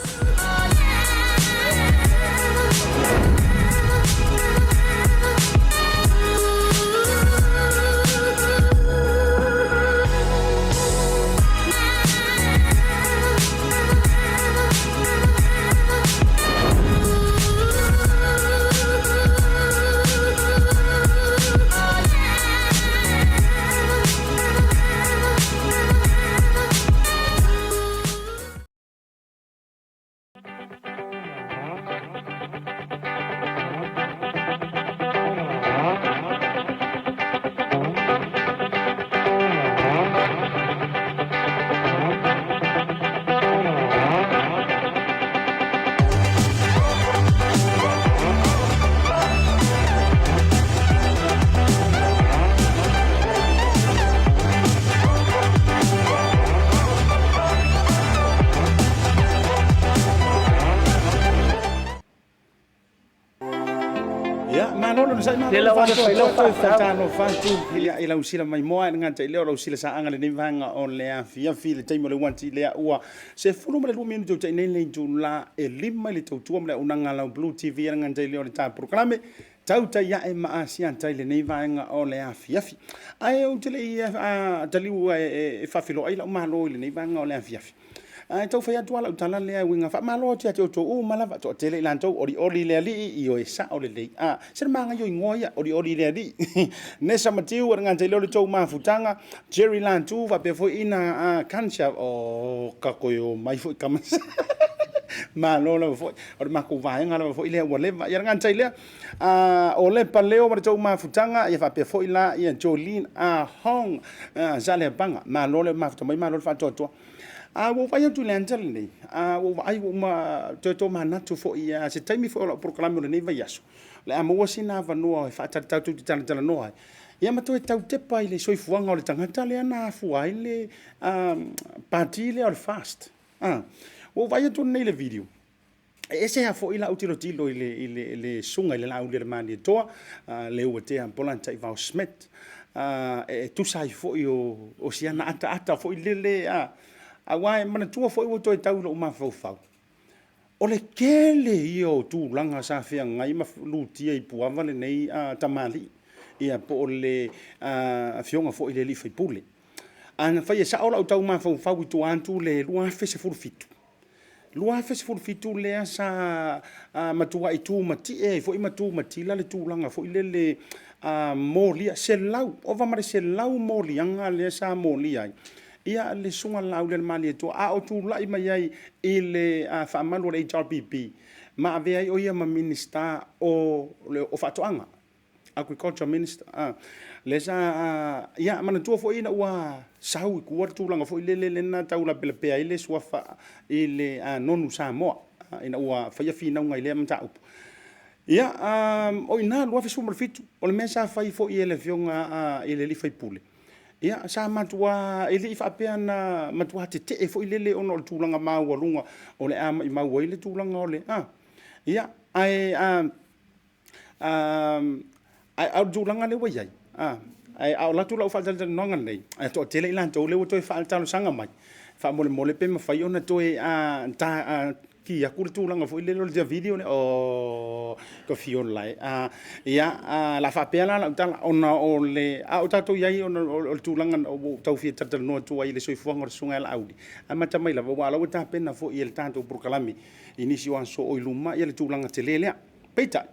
Ia, malo le onosai, malo le faatoatoa toe faatalofa atu ia, i lau sila maimoa e le gata i lea o lau sila saaga lenei vaega o le afiafi i le taimi o le uati lea ua 12 minute o tai nei le itula e 5 i le tautua ma le auaunaga a lau Blue TV e le gata i lea o le ta polokalame tautai ae ma asiata i lenei vaega o le afiafi. Ae ou te le i taliu e faafeiloai lau malo i lenei vaega o le afiafi, Ae tau fai atu lava lau tala lea e uiga faamalo atu ia te outou uma lava, toatele i latou, olioli le Alii, ioe sao lelei. A, se le manaia o igoa ia, olioli le Alii. Nessa Matiu, e le gata i lea o le tou mafutaga, Jerry Latu, faapea foi Ina Kansha, oh, ka koe o mai foi kama. Malo lava foi, o le makou vaega lava foi lea ua leva. Ia le gata i lea, o Lepa Leo ma le tou mafutaga, ia faapea foi la ia Jolene Hong, Saleapaga, malo le mafuta mai, malo le faatoatoa. A ua ou vaai atu i le ata lenei, a ua ou vaai ua uma toe tomanatu foi i se taimi foi o lau polokalame o lenei vaiaso, o le a maua sina avanoa e faatalitali tou te talatalanoa ai, ia ma toe tau tepa i le soifuaga o le tagata lea na afua ai le pati lea o le FAST. Ua ou vaai atu nei i le video, E ese lava foi lau tilotilo i le susuga i le Laaulialemalietoa, Leuatea Polataivao Schmidt, e tusa ai foi o si ana ataata foi lele, aua e manatua foi ua toe tau i lou mafaufau, o le tele ia o tulaga sa feagai ma lutia i Puava lenei tamalii, ia po o le afioga foi i le sui usufono. Afai e sao lau tau mafaufau i tua atu i le 2017, 2017 lea sa matuai tumatie ai foi ma tumatila le tulaga foi lele molia, 100, ova ma le 100 moliaga lea sa molia ai ia le Susuga i le Laaulialemalietoa a o tulai mai ai i le faamalu o le HRPP ma avea ai o ia ma Minisita o Faatoaga. Agriculture Minister, lea sa, ia manatua foi ina ua sau i tua le tulaga foi lele lea na tau lapelapea ai le suafa i le Nonu Samoa ina ua faia finauga i lea mataupu. Ia, o i ina 2017, o le mea sa fai foi e le Afioga i le sui usufono, ia sa matua, e le i faapea na matua tetee foi lele ona o le tulaga maualuga o le a maumau ai le tulaga o le, ia, ae Ae o le tulaga lea ua i ai, a o alu atu lau faatalatalanoaga lenei, ae toatele i latou lea ua toe faatalosaga mai, faamolemole pe mafai ona toe ki atu le tulaga foi lele o le video lea. Oh, ka fia ola e. Ia, o le a faapea la lau tala, ona o le, a o tatou i ai ona o le tulaga ua ou tau fia talatalanoa atu ai i le soifuaga o le Susuga ia Laauli, amata mai lava, aua o la ua tapena foi e le tatou polokalame i nisi o aso o i luma le tulaga tele lea. Peitai,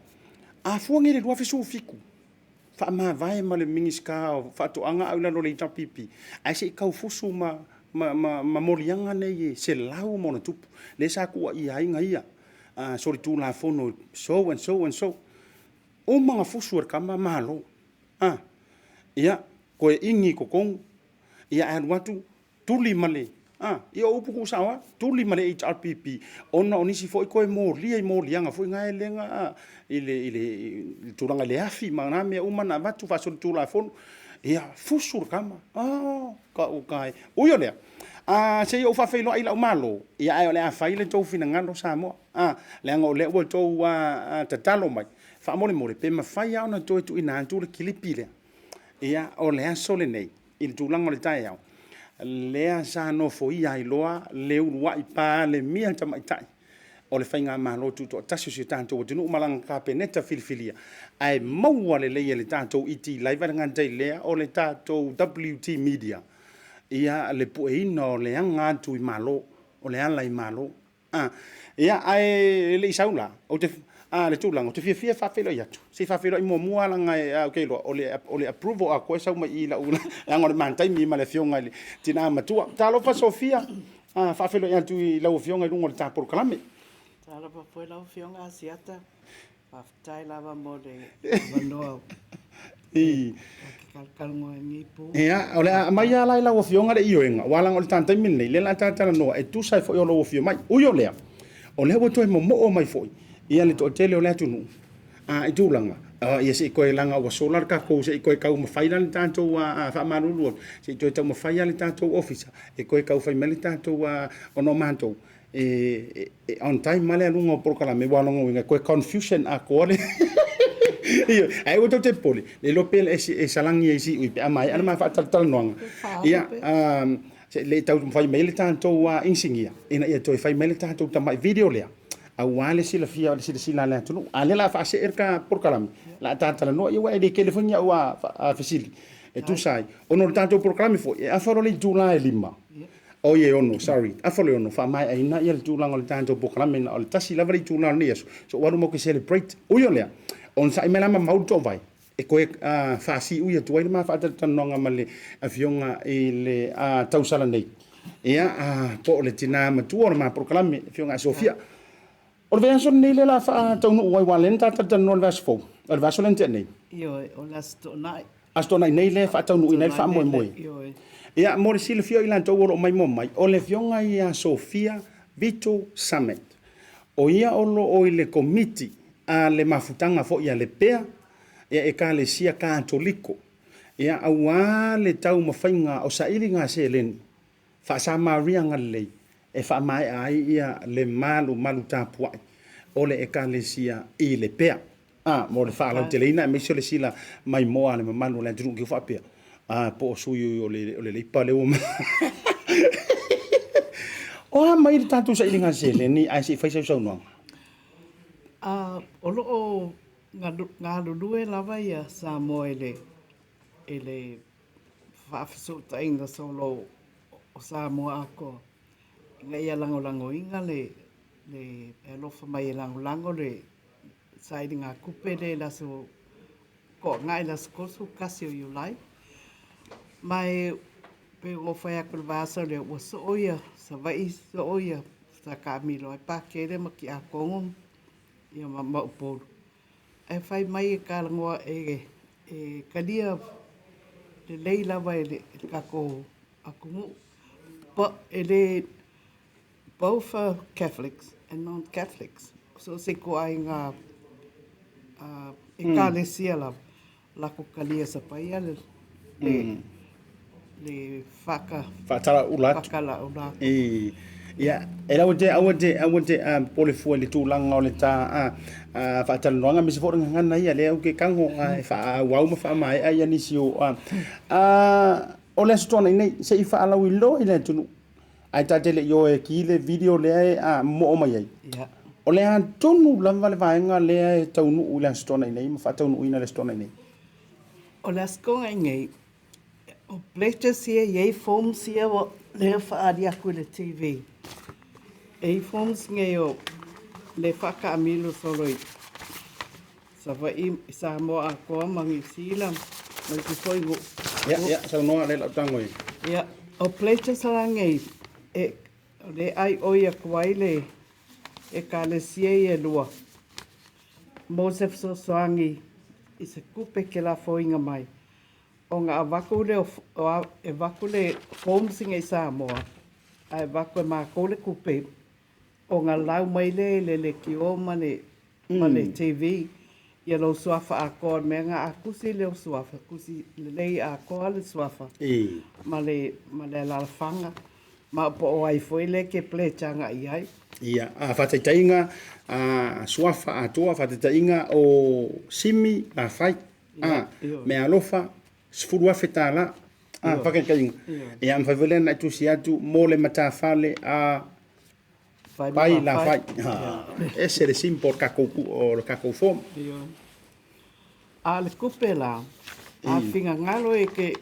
a fua nei i le 2017, faamavae ma le Minisita o Faatoaga a o i lalo o le HRPP, ae se i tau fusu ma moliaga nei e 100+, lea sa tuuaia ai ia solitulafono so and so and so. Uma ona fusu e le tama, malo. Ia, toe igi i totonu, ia ae alu atu tuli ma le, a, ia o upu tuusao lava, tuli ma le HRPP ona o nisi foi toe molia i moliaga foi na lea na, i le tulaga i le afi ma na mea uma na avatu faasolitulafono. Ia, fusu le tama, oh, ka uta e. Ui o lea, a, se i ou faafeiloai i lau Malo, ia ae o le a fai le tou finagalo Samoa, a, leaga o lea ua outou tatalo mai, faamolemole pe mafai lava ona toe tuuina atu le kilipi lea. Ia, o le aso lenei, i le tulaga o le taeao, lea sa nofoia ai loa le uluai Palemia tamaitai o le Faigamalo Tutoatasi o si o tatou atunuu ma lana Kapeneta filifilia, ae maua lelei e le tatou ET Live, ae le gata i lea o le tatou WT Media, ia le pueina o le aga atu i Malo, o le ala i Malo. A, ia, ae le i sau la, ou te, a, le tulaga, ou te fiafia e faafeiloai atu. Se i faafeiloai muamua lava leaga ou te iloa, o le approval atoa e sau mai i i lau, leaga o le ma taimi ma le afioga i le tina matua. Talofa Sophia, a, faafeiloai atu i lau afioga i luga o le ta polokalame. Talofa foi lau afioga Asiata, Faafetai lava mo le avanoa e talanoa ai lenei po. Ia, o le a aumai lava la i lau Afioga le ioega, aua leaga o le ta taimi lenei, lea o le a ta talanoa e tusa ai foi o lou afio mai. Ui o lea, o lea ua toe momoo mai foi ia le toatele o le atunuu i tulaga, ia se i toe leaga ua sola le tatou, se i toe taumafai la le tatou faamalulu atu, se i toe taumafai lava le tatou ofisa e toe tau fai mai le tatou, ona o matou, e on time lava le aluga o polokalame, aua o lona uiga e toe confusion atoa le Ioe, ae aua tou te popole, le iloa pe e salagi ai siui pe a maea le ma faatalatalanoaga. Ia, se i le i taumafai mai le tatou inisinia ina ia toe fai mai le tatou tamai video lea, aua le silafia o le silasila a le atunuu. A o lea o le a faasee le ta polokalame, o le a ta talanoa, ia aua e le tele foi ni au fesili e tusa ai, ona o le tatou polokalame foi, e afa loa le itula e 5, Oi e 6, sorry, afa le 6, faamaeaina ia le tulaga o le tatou polokalame na o le tasi lava le itula o lenei aso, so ua alu matou celebrate. Ui o lea, onosai mai la ma mau le toovae, e toe faasiui atu ai le ma faatalatalanoaga ma le afioga i le tausala nei, ia, po o le tina matua o le ma polokalame, le afioga ia Sofia. O le vaiaso lenei lea o le a faataunuu ai, aua o lea na ta talatalanoa i le vaiaso fou, o le vaiaso lea na tea nei. Ioe, o le Aso Toonai. Aso Toonai nei lea e faataunuuina ai le faamoemoe. Ioe. Ia, mo le silafia o i latou o lo o maimoa mai, o le Afioga ia Sofia Vito Samet, o ia o lo o i le Komiti a le Mafutaga foi a Lepea, ia Ekalesia Katoliko, ia, aua le taumafaiga o sailiga seleni Faa-Samaria galilei e faamaea ai ia le malumalu tapuai o le Ekalesia i Lepea. A, mo le faalauteleina aemaise o le sila maimoa a le mamalu o le atunuu ki faapea, a, po o sui o le, o le Leipa lea ua O a mai le tatou sailiga seleni ae se i fai sau saunoaga? A, o lo o galulue lava ia Samoa i le, i le faafesootaiga solo o Samoa atoa ina ia lagolagoina le e alofa mai e lagolago le sailigatupe lea i le aso Toonai i le aso 31 o Iulai. Ma e pei ona ou fai atu i le vaiaso lea, ua soo ia Savaii, soo ia sa taamilo ai Pakele ma Tiakono ia ma Upolu. Ae fai mai e talanoa e talia lelei lava e le tatou atunuu. E le both are Catholics and non-Catholics. So o se ituaiga ekalesia lava, latou talia sapaia le le whaka Faatalaula atu. Faatalaula atu. I, ia, e lau te, aua te, aua te popole fua i le tulaga o le ta faatalanoaga aemaise foi o le gagana ia lea ou te tago e faaauau ma faamaea ia nisi o o le Aso Toonai nei se i faalauiloa i le atunuu ae ta te le i o e ki le video lea e momoo mai ai. Ia. O le a tonu lava le vaega lea e taunuu i le Aso Toonai nei ma faataunuuina i le Aso Toonai nei? O le Aso Toonai nei, O pledges ia, e i ai forms ia ua lea faaali atu i le TV. E i ai forms nei o le faataamilo solo i Savaii, i Samoa atoa ma Niu Sila ma isi foi nuu. Ia, ia, saunoa lea lau tago i. Ia, o pledges la nei, e, o le ai oi atu ai le Ekalesia ia e lua mo se fesoasoani i se tupe ke lafoina mai. Ona avatu lea o, e avatu le forms i Samoa, ae avatu e matou le tupe, ona lau mai lea i le leitio ma le, ma le TV, ia lou suafa atoa. O le mea lena, a tusi lou suafa, tusi lelei atoa le suafa ma le, ma le alaalafaga, ma po o ai foi lea e te pledge agai i ai. Ia, a faataitaiga, a suafa atoa, faataitaiga o Simi Lafai. A, meaalofa, $10,000, a, faataitaiga. Ia, mafai foi lea ona e tusi atu mo le matafale a Pai la fai. Ese le simple o le takou form. A o le tupe la, a finagalo e te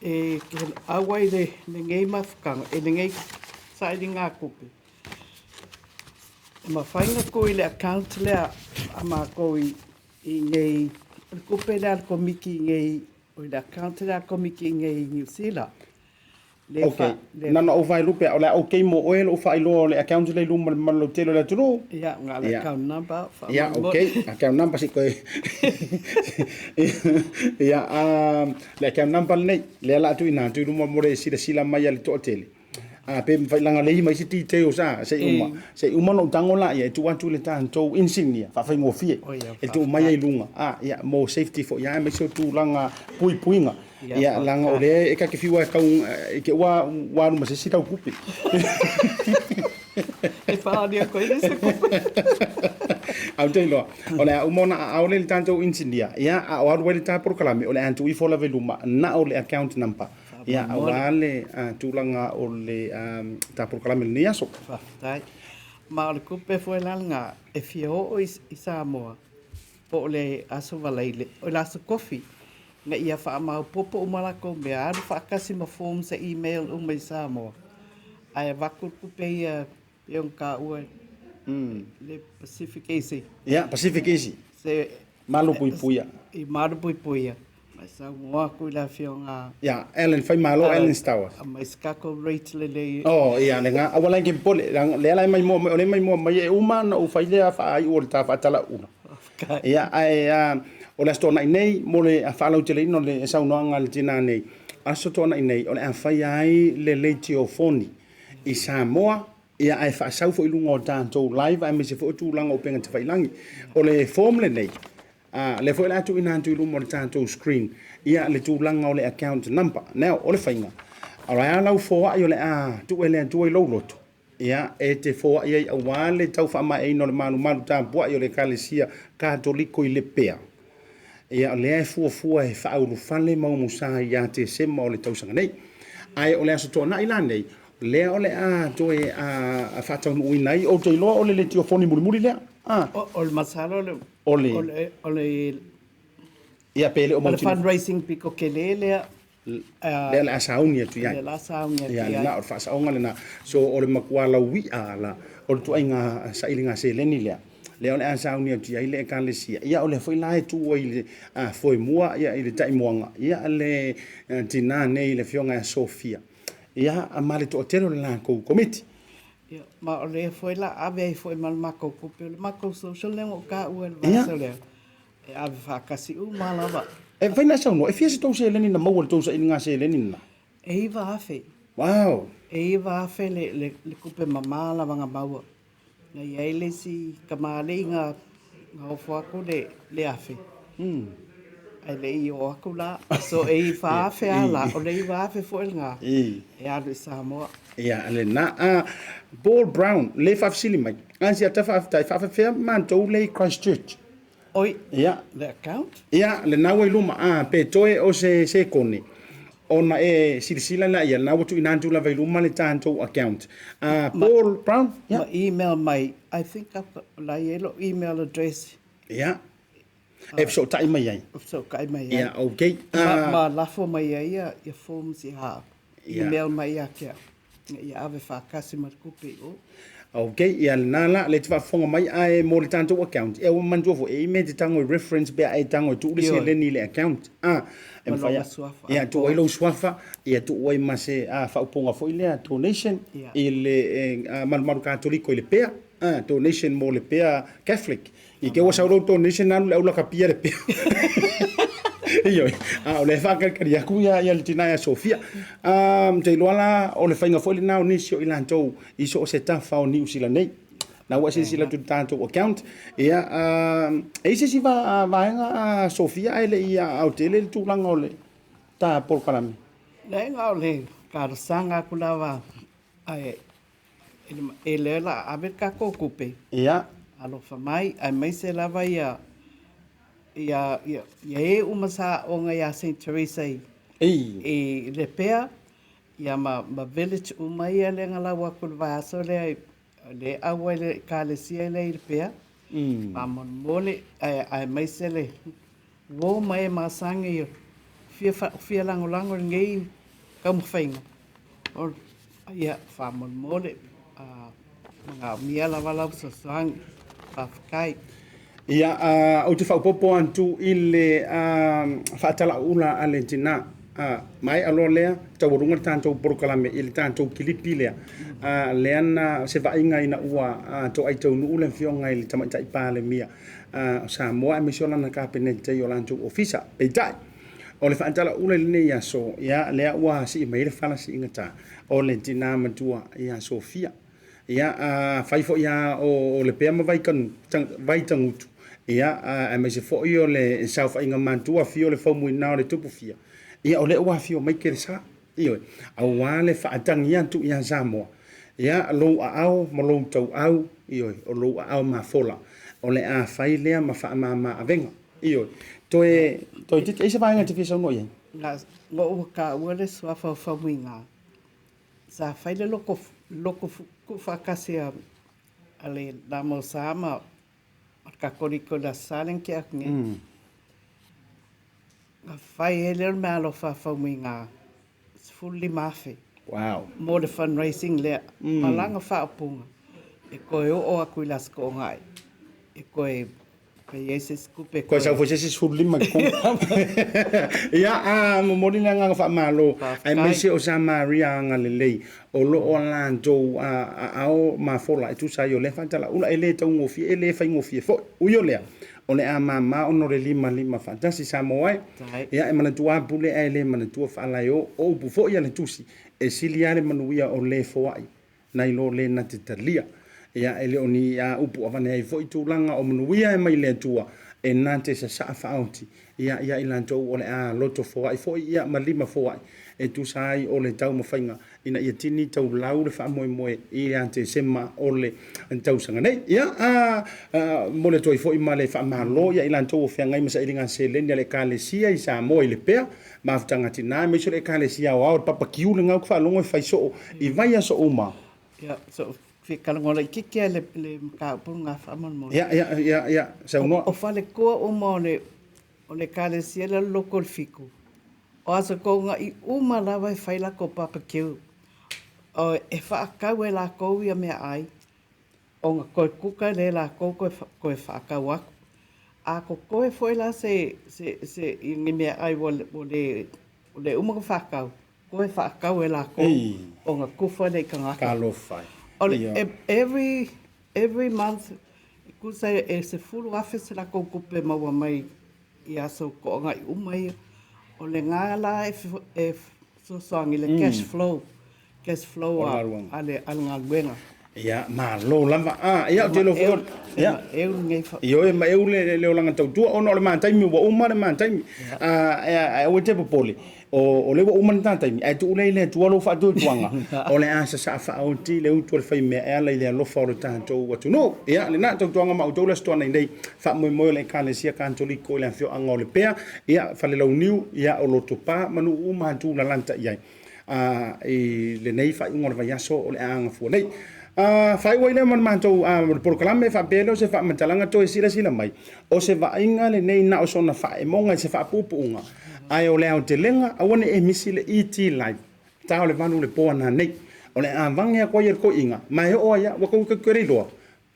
e te auai i lenei mafutaga, i lenei sailiga tupe, e mafai ona tuu i le account lea a matou i i inei, o le tupe lea a le Komiti i inei, o le account lea a le Komiti i inei i Niu Sila. Le Ok, fa, le na ona ou vaelupe, o le a ok mo oe lou faailoa o le account lea i luma o le mamalu lautele o le atunuu? Ia, na o le account number, Ia, ok, account number se i koe. Ia, le account number lenei, lea o le a tuuina atu i luma mo le silasila mai a le toatele. A pe mafai langa lei mai se details a se i uma se i uma ona ou tago laia e tuu atu i le tatou insignia faafaigofie e tuu mai ai i luga a ia mo safety foi a aemaise o tulaga puipuiga ia leaga o lea e ta te fiu e tau i te ua ua alu ma se isi tau tupe. E whaari aku ai le se kupe. Ae ou te iloa, o le a uma ona aao lea i le tatou engineer, ia, a o alu ai le ta polokalame, o le a tuu ifo lava i luma na o le account number, ia, aua le tulaga o le ta polokalame i lenei aso. Faafetai. Ma o le kupe foi la lena e fia oo i Samoa po o le Aso Faraile, o le Aso Kofi, ina ia faamaopoopo uma lakou mea, alu faatasi ma forms e email uma i Samoa, ae avatu le tupe ia pei ona taua le Pacific Easy. Ia, Pacific Easy. Se Malupuipuia. I malupuipuia. Ma e saunoa atu i le afioga. Ia, Ellen Faimalo, Ellen Stowers. Aumai se tatou rate lelei. Oh, ia, lena, aua la e te popole, lea la e maimoa mai, o lea e maimoa mai e uma ona ou fai lea faaiu o le ta faatalauula. Ia, ae o le Aso Toonai nei, mo le faalauteleina o le saunoaga a le tinā nei, Aso Toonai nei, o le a faia ai le leitiofoni i Samoa, ia, ae faasau foi i luga o tatou live aemaise foi o tulaga o upega tafailagi. O le form lenei, lea foi o le a tuuina atu i luma o le tatou screen, ia, le tulaga o le account number. Now, o le faiga, o le a lau foai o le a tuu e le Atua i lou loto, Ia, e te foai ai aua le tau faamaeaina o le malumalu tapuai o le Ekalesia Katoliko i Lepea. Ia, o lea e fuafua e faaulufale ma umusa ia Tesema o le tausaga nei. Ae o le Aso Toonai la nei, lea o le a toe faataunuuina ai, ou te iloa o le letiofoni mulimuli lea. A. O le masalo o le, O le, o le, o le, ia, pe le o o le mautinoa. fundraising piko tele lea. Lea o le a sauni atu i ai. Lea o le a sauni atu i ai. Ia, lena, o le faasaoga lena. So, o le matua laui'a la, o le ituaiga sailiga seleni lea, lea o le a sauni atu i ai le Ekalesia. Ia, o lea foi la e tu ai i le foemua, ia, i le taimuaga, ia, le tinā nei, le Afioga ia Sophia, ia, ma le toatele o le latou komiti. Ia, ma o lea foi la ave ai foi ma le matou tupe, o le matou social lea na ou taua i le vaiaso lea. E ave faatasi uma lava. E mafai ona e saunoa, e fia se tou seleni na maua i le tou sailiga seleni lena? E 9,000. Wow! E 9,000 le, le, le tupe mamā lava na maua. Na i ai le isi tamalii na, na ofo atu le, le afe. Ae le i oo atu la. So e 9,000 lava la, o le 9,000 foi lena e alu i Samoa. Ia, lena. A Paul Brown, le faafesili mai, a si ata faafetai, faafefea matou le i Christchurch? Oi, Ia. le account? Ia, lena ua i luma, a, pe toe o se sekone, ona e silasila la ia, lena ua tuuina atu lava i luma le tatou account. A, Paul Brown, ia. Ma email mai, I think I've got, la i ai lou email address. Ia. E fesootai mai ai. E fesootai mai ai. Ia, okay. Ma, ma lafo mai ai ia, ia forms i ha. Email mai ia te au, ina ia ave faatasi ma le tupe i o. Ok, ia lena la, lea e te faafofoga mai, ae mo le tatou account, ia ua manatua foi, e i mea e te tago i reference pe a e tago e tuu le seleni i le account, a, e mafai a, ia tuu ai lou suafa, ia tuu ai ma se faaupuga foi lea, donation, i le malumalu Katoliko i Lepea, a, donation mo Lepea Catholic. I te ua sau lou donation alu le au lakapia le pea. Ioe, a o lea e faakalikali atu ia, ia le tina ia Sofia. Um, te iloa la, o le faiga foi lena o nisi o i latou i so o se tafa o Niu Sila nei. Na ua silasila atu i le tatou account. Ia, um, e i se isi va, vaega a Sofia ae le i aotele le tulaga o le ta polokalame. Leai, na o le talosaga atu lava ae E lea la ave le tatou tupe. Ia. Alofa mai, aemaise lava ia ia ia ia e uma sa aoga ia Saint Teresa i i Lepea, ia ma ma village uma ia lea na lau atu i le vaiaso lea le auai le ekalesia lea i Lepea. Faamolemole ae aemaise le uo ma e masani fia fia lagolago i lenei taumafaiga. Ia, faamolemole, manaomia lava lau fesoasoani. Faafetai. Ia, ou te faaopoopo atu i le faatalauula a le tina. Maea loa lea, taualuga le tatou polokalame i le tatou kilipi lea. Lea na se vaaiga ina ua toai taunuu le Afioga i le Tamaitai Palemia o Samoa aemaise o lana Kapeneta i o latou ofisa. Peitai, O le faatalaula i lenei aso, ia, lea ua sii mai ai le fala siigata o le tinā matua ia Sofia. Ia, a fai foi lava o Lepea ma Vaitagutu, ia, aemaise foi o le saofaiga matua afio o le Faumuina o le Tupufia, ia, o lea ua afio mai Kelesa, ioe, aua le faatagi atu ia Samoa. Ia, lou aao ma lou tauau, ioe, o lou aao mafola, o le a fai lea ma faamama avega. Ioe. Toe, toe titi, ai se vaega e te fia saunoa i ai? Na, ua taua le suafa o Faumuina, sa fai le loko, loko tuufaatasi a, a le Namo Sa ma le Katoliko i le Aso Sa lea na tea atu nei. Na fai ai lea o le meaalofa a Faumuina, 15,000. Wow. Mo le fundraising lea. Ma lana faaupuga, e toe oo atu i le Aso Toonai, e toe fai ai se isi tupe. Toe sau foi se isi 15 i totonu. Ia, a momoli le agaga faamalo, aemaise o Samaria agalelei, o lo o latou aao mafola e tusa ai o lea faatalaula, e le taugofie, e le faigofie foi. Ui o lea, o le a mama ona o le limalima faatasi. Samoa e, ia e manatua lava pule ae le manatua faalaeo. O upu foi a le Tusi, e sili lava le manuia o le foai nai lo le na te talia. Ia, e le o ni a upu avane ai foi tulaga o manuia e mai le Atua e na te sasaa faaoti ia ia i latou o le a loto foai foi ia ma lima foai e tusa ai o le taumafaiga ina ia tini taulau le faamoemoe ia Tesema o le tausaga nei. Ia, a momoli atu ai foi ma le faamalo ia i latou o feagai ma sailiga seleni a le Ekalesia i Samoa i Lepea, Mafutaga Tina, aemaise o le Ekalesia Aoao i le Papa Kiu lena ou te faalogo e fai soo i vaiaso uma. Ia, so fia talanoa laitiiti lava i le mataupu lena faamolemole. Ia, ia, ia, ia, saunoa. O faletua uma o le o le Ekalesia lea o le Loto o le Fitu, o aso toonai uma lava e fai latou barbecue. O, e faatau e latou ia meaai, ona toe kuka lea e latou toe, toe faatau atu. A totoe foi la se, se, se, i ni meaai ua, ua le, ua le uma ona faatau, toe faatau e latou ona tufa lea i tagata. Talofa e. O le, every, every month, e tusa e 10,000 se latou tupe e maua mai i aso toonai uma ia. O lena la e, e fesoasoani i le cash flow, cash flow a, a le, a le galuega. Ia, malo lava. A, ia, ou te iloa foi o... Ia. E maeu lenei fa... Ioe, maeu le, le olaga tautua, ona o le ma taimi, ua uma le ma taimi. A, ae aua e te popole, o, o lea ua uma le ta taimi, ae tuu lea i le Atua lou faatuatuaga, o le a sasaa faaoti le utu a le faimea e ala i le alofa o le tatou atunuu. Ia, lena tautuaga ma outou le Aso Toonai nei, faamoemoe o le Ekalesia Katoliko i le afioaga o Lepea, ia, Falelauniu, ia, o Lotopa ma nuu uma atu lalata i ai. A, i lenei faaiuga o le vaiaso o le a agafua nei. A, faaiu ai lea ma le matou a, le polokalame faapea lea o se faamatalaga toe silasila mai, o se vaaiga lenei na o sona faaemoga i se faapuupuuga, ae o le aotelega, aua ne i e misi le ET Live, ta o le 8 i le po ana nei. O le a vage atu ai e le toeaina, ma e oo ai lava, ua tou te le iloa,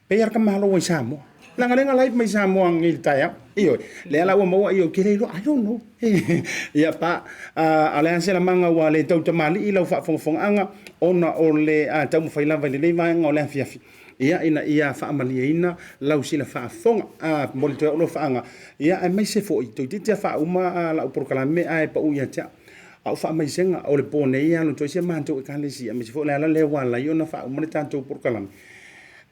pei lava le tamaloa i Samoa. Leaga lea na live mai Samoa nei i le taeao. Ioe, lea la ua maua, ioe, ou te le iloa, I don't know. Ia pa, a o le a se lamaga ua le tautamalii lau faafogafogaaga ona o le taumafai lava i lenei vaega o le afiafi, ia, ina ia faamalieina lau sila faafofoga. A momoli toe au alofaaga, ia, aemaise foi, toeitiiti lava faauma lau polokalame ae pau ia te au. A o faamaisega o le po nei e alu atu ai si a matou Ekalesia, aemaise foi o le ala lea ua ala ai ona faauma le tatou polokalame,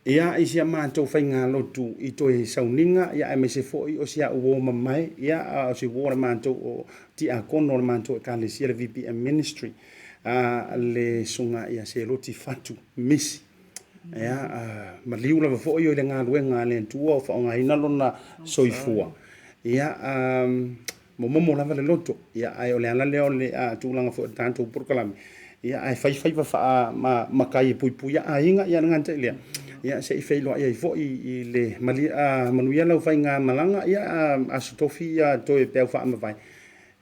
ia, i si a matou faigalotu i toe sauniga, ia, aemaise foi o si au uo mamae, ia, o si uo o le matou o tiakono o le matou Ekalesia, le VPM Ministry, a le susuga ia Seloti Fatu Misi. Ia, maliu lava foi o i le galuega a le Atua o faaaogaina lona soifua. Ia, momomo lava le loto. Ia, ae o le ala lea o le tulaga foi o le tatou polokalame. Ia, ae fai faiva faamatai e puipuia aiga, ia le gata i lea. Ia, se i feiloai ai foi i le manuia lau faigamalaga, ia, Aso Tofi ia toe peau faamavae.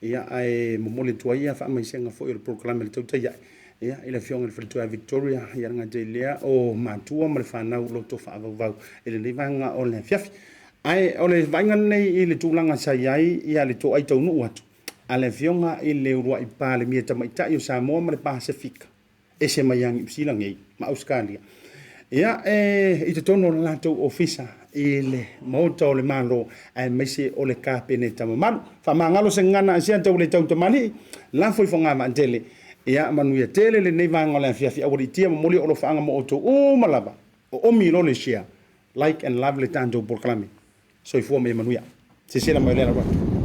Ia, ae momoli atu ai faamaisega foi o le polokalame a le Tautai Ae, ia, i le Afioga i le Faletua ia Victoria, ia le gata i lea o matua ma le fanau loto faavauvau i lenei vaega o le afiafi. Ae o le vaaiga lenei i le tulaga sa i ai ia le toai taunuu atu a le Afioga i le uluai Palemia Tamaitai o Samoa ma le Pasefika, ese mai ia Niu Sila nei ma Ausetalia. Ia, e i totonu o le latou ofisa i le Maota o le Malo aemaise o le Kapeneta mamalu. Faamagalo se gagana a sia tau le tau tamalii, lafo i fogavaatele. Ia, manuia tele lenei vaega o le afiafi aualiitia momoli o alofaaga mo outou uma lava. O omi loa le share, like and love le tatou polokalame. Soifua ma ia manuia. Silasila mai o lea lau atu.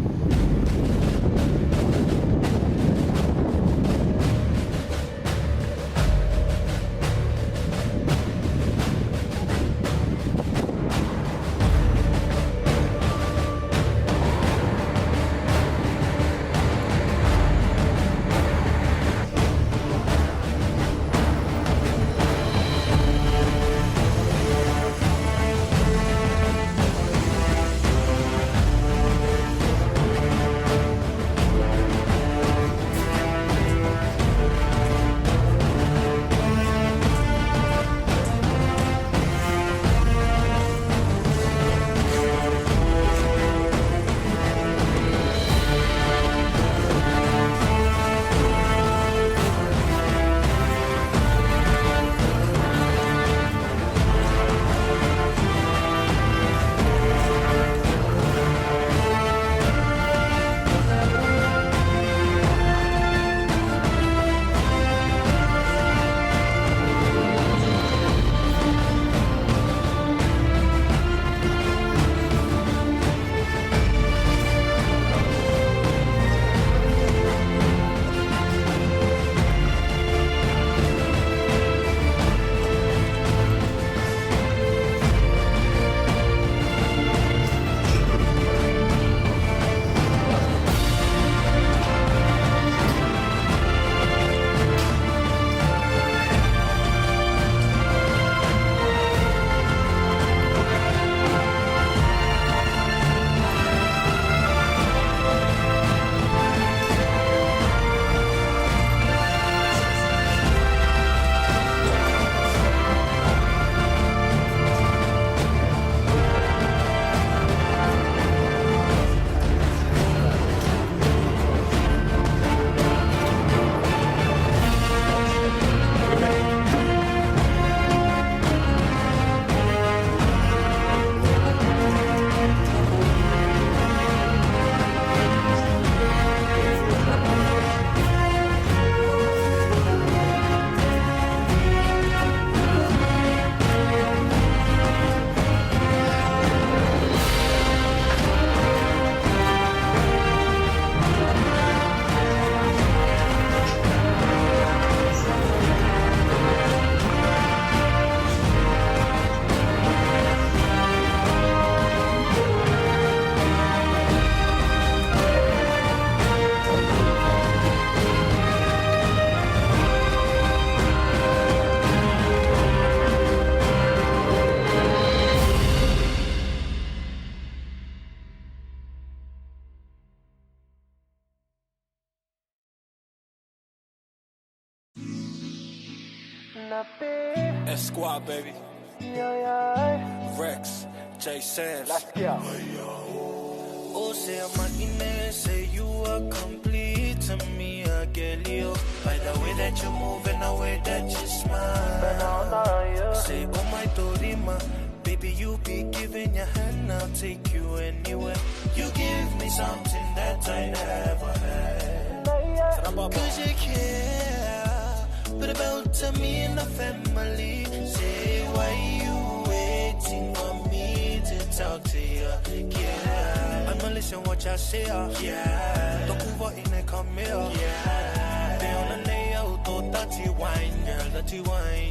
S Squad, baby. Rex, J Sam's. Let's go. Oh, say I'm say you are complete to me, I get you. By the way that you move and the way that you smile. Say, oh my Dorima, baby, you be giving your hand, I'll take you anywhere. You give me something that I never had. Cause you care, but about to me and the family. Say, why you waiting for me to talk to you? Yeah, I'ma listen what y'all say. Yeah, Tokuva in a come here. Yeah, they on the nail, to dirty wine, girl, dirty wine.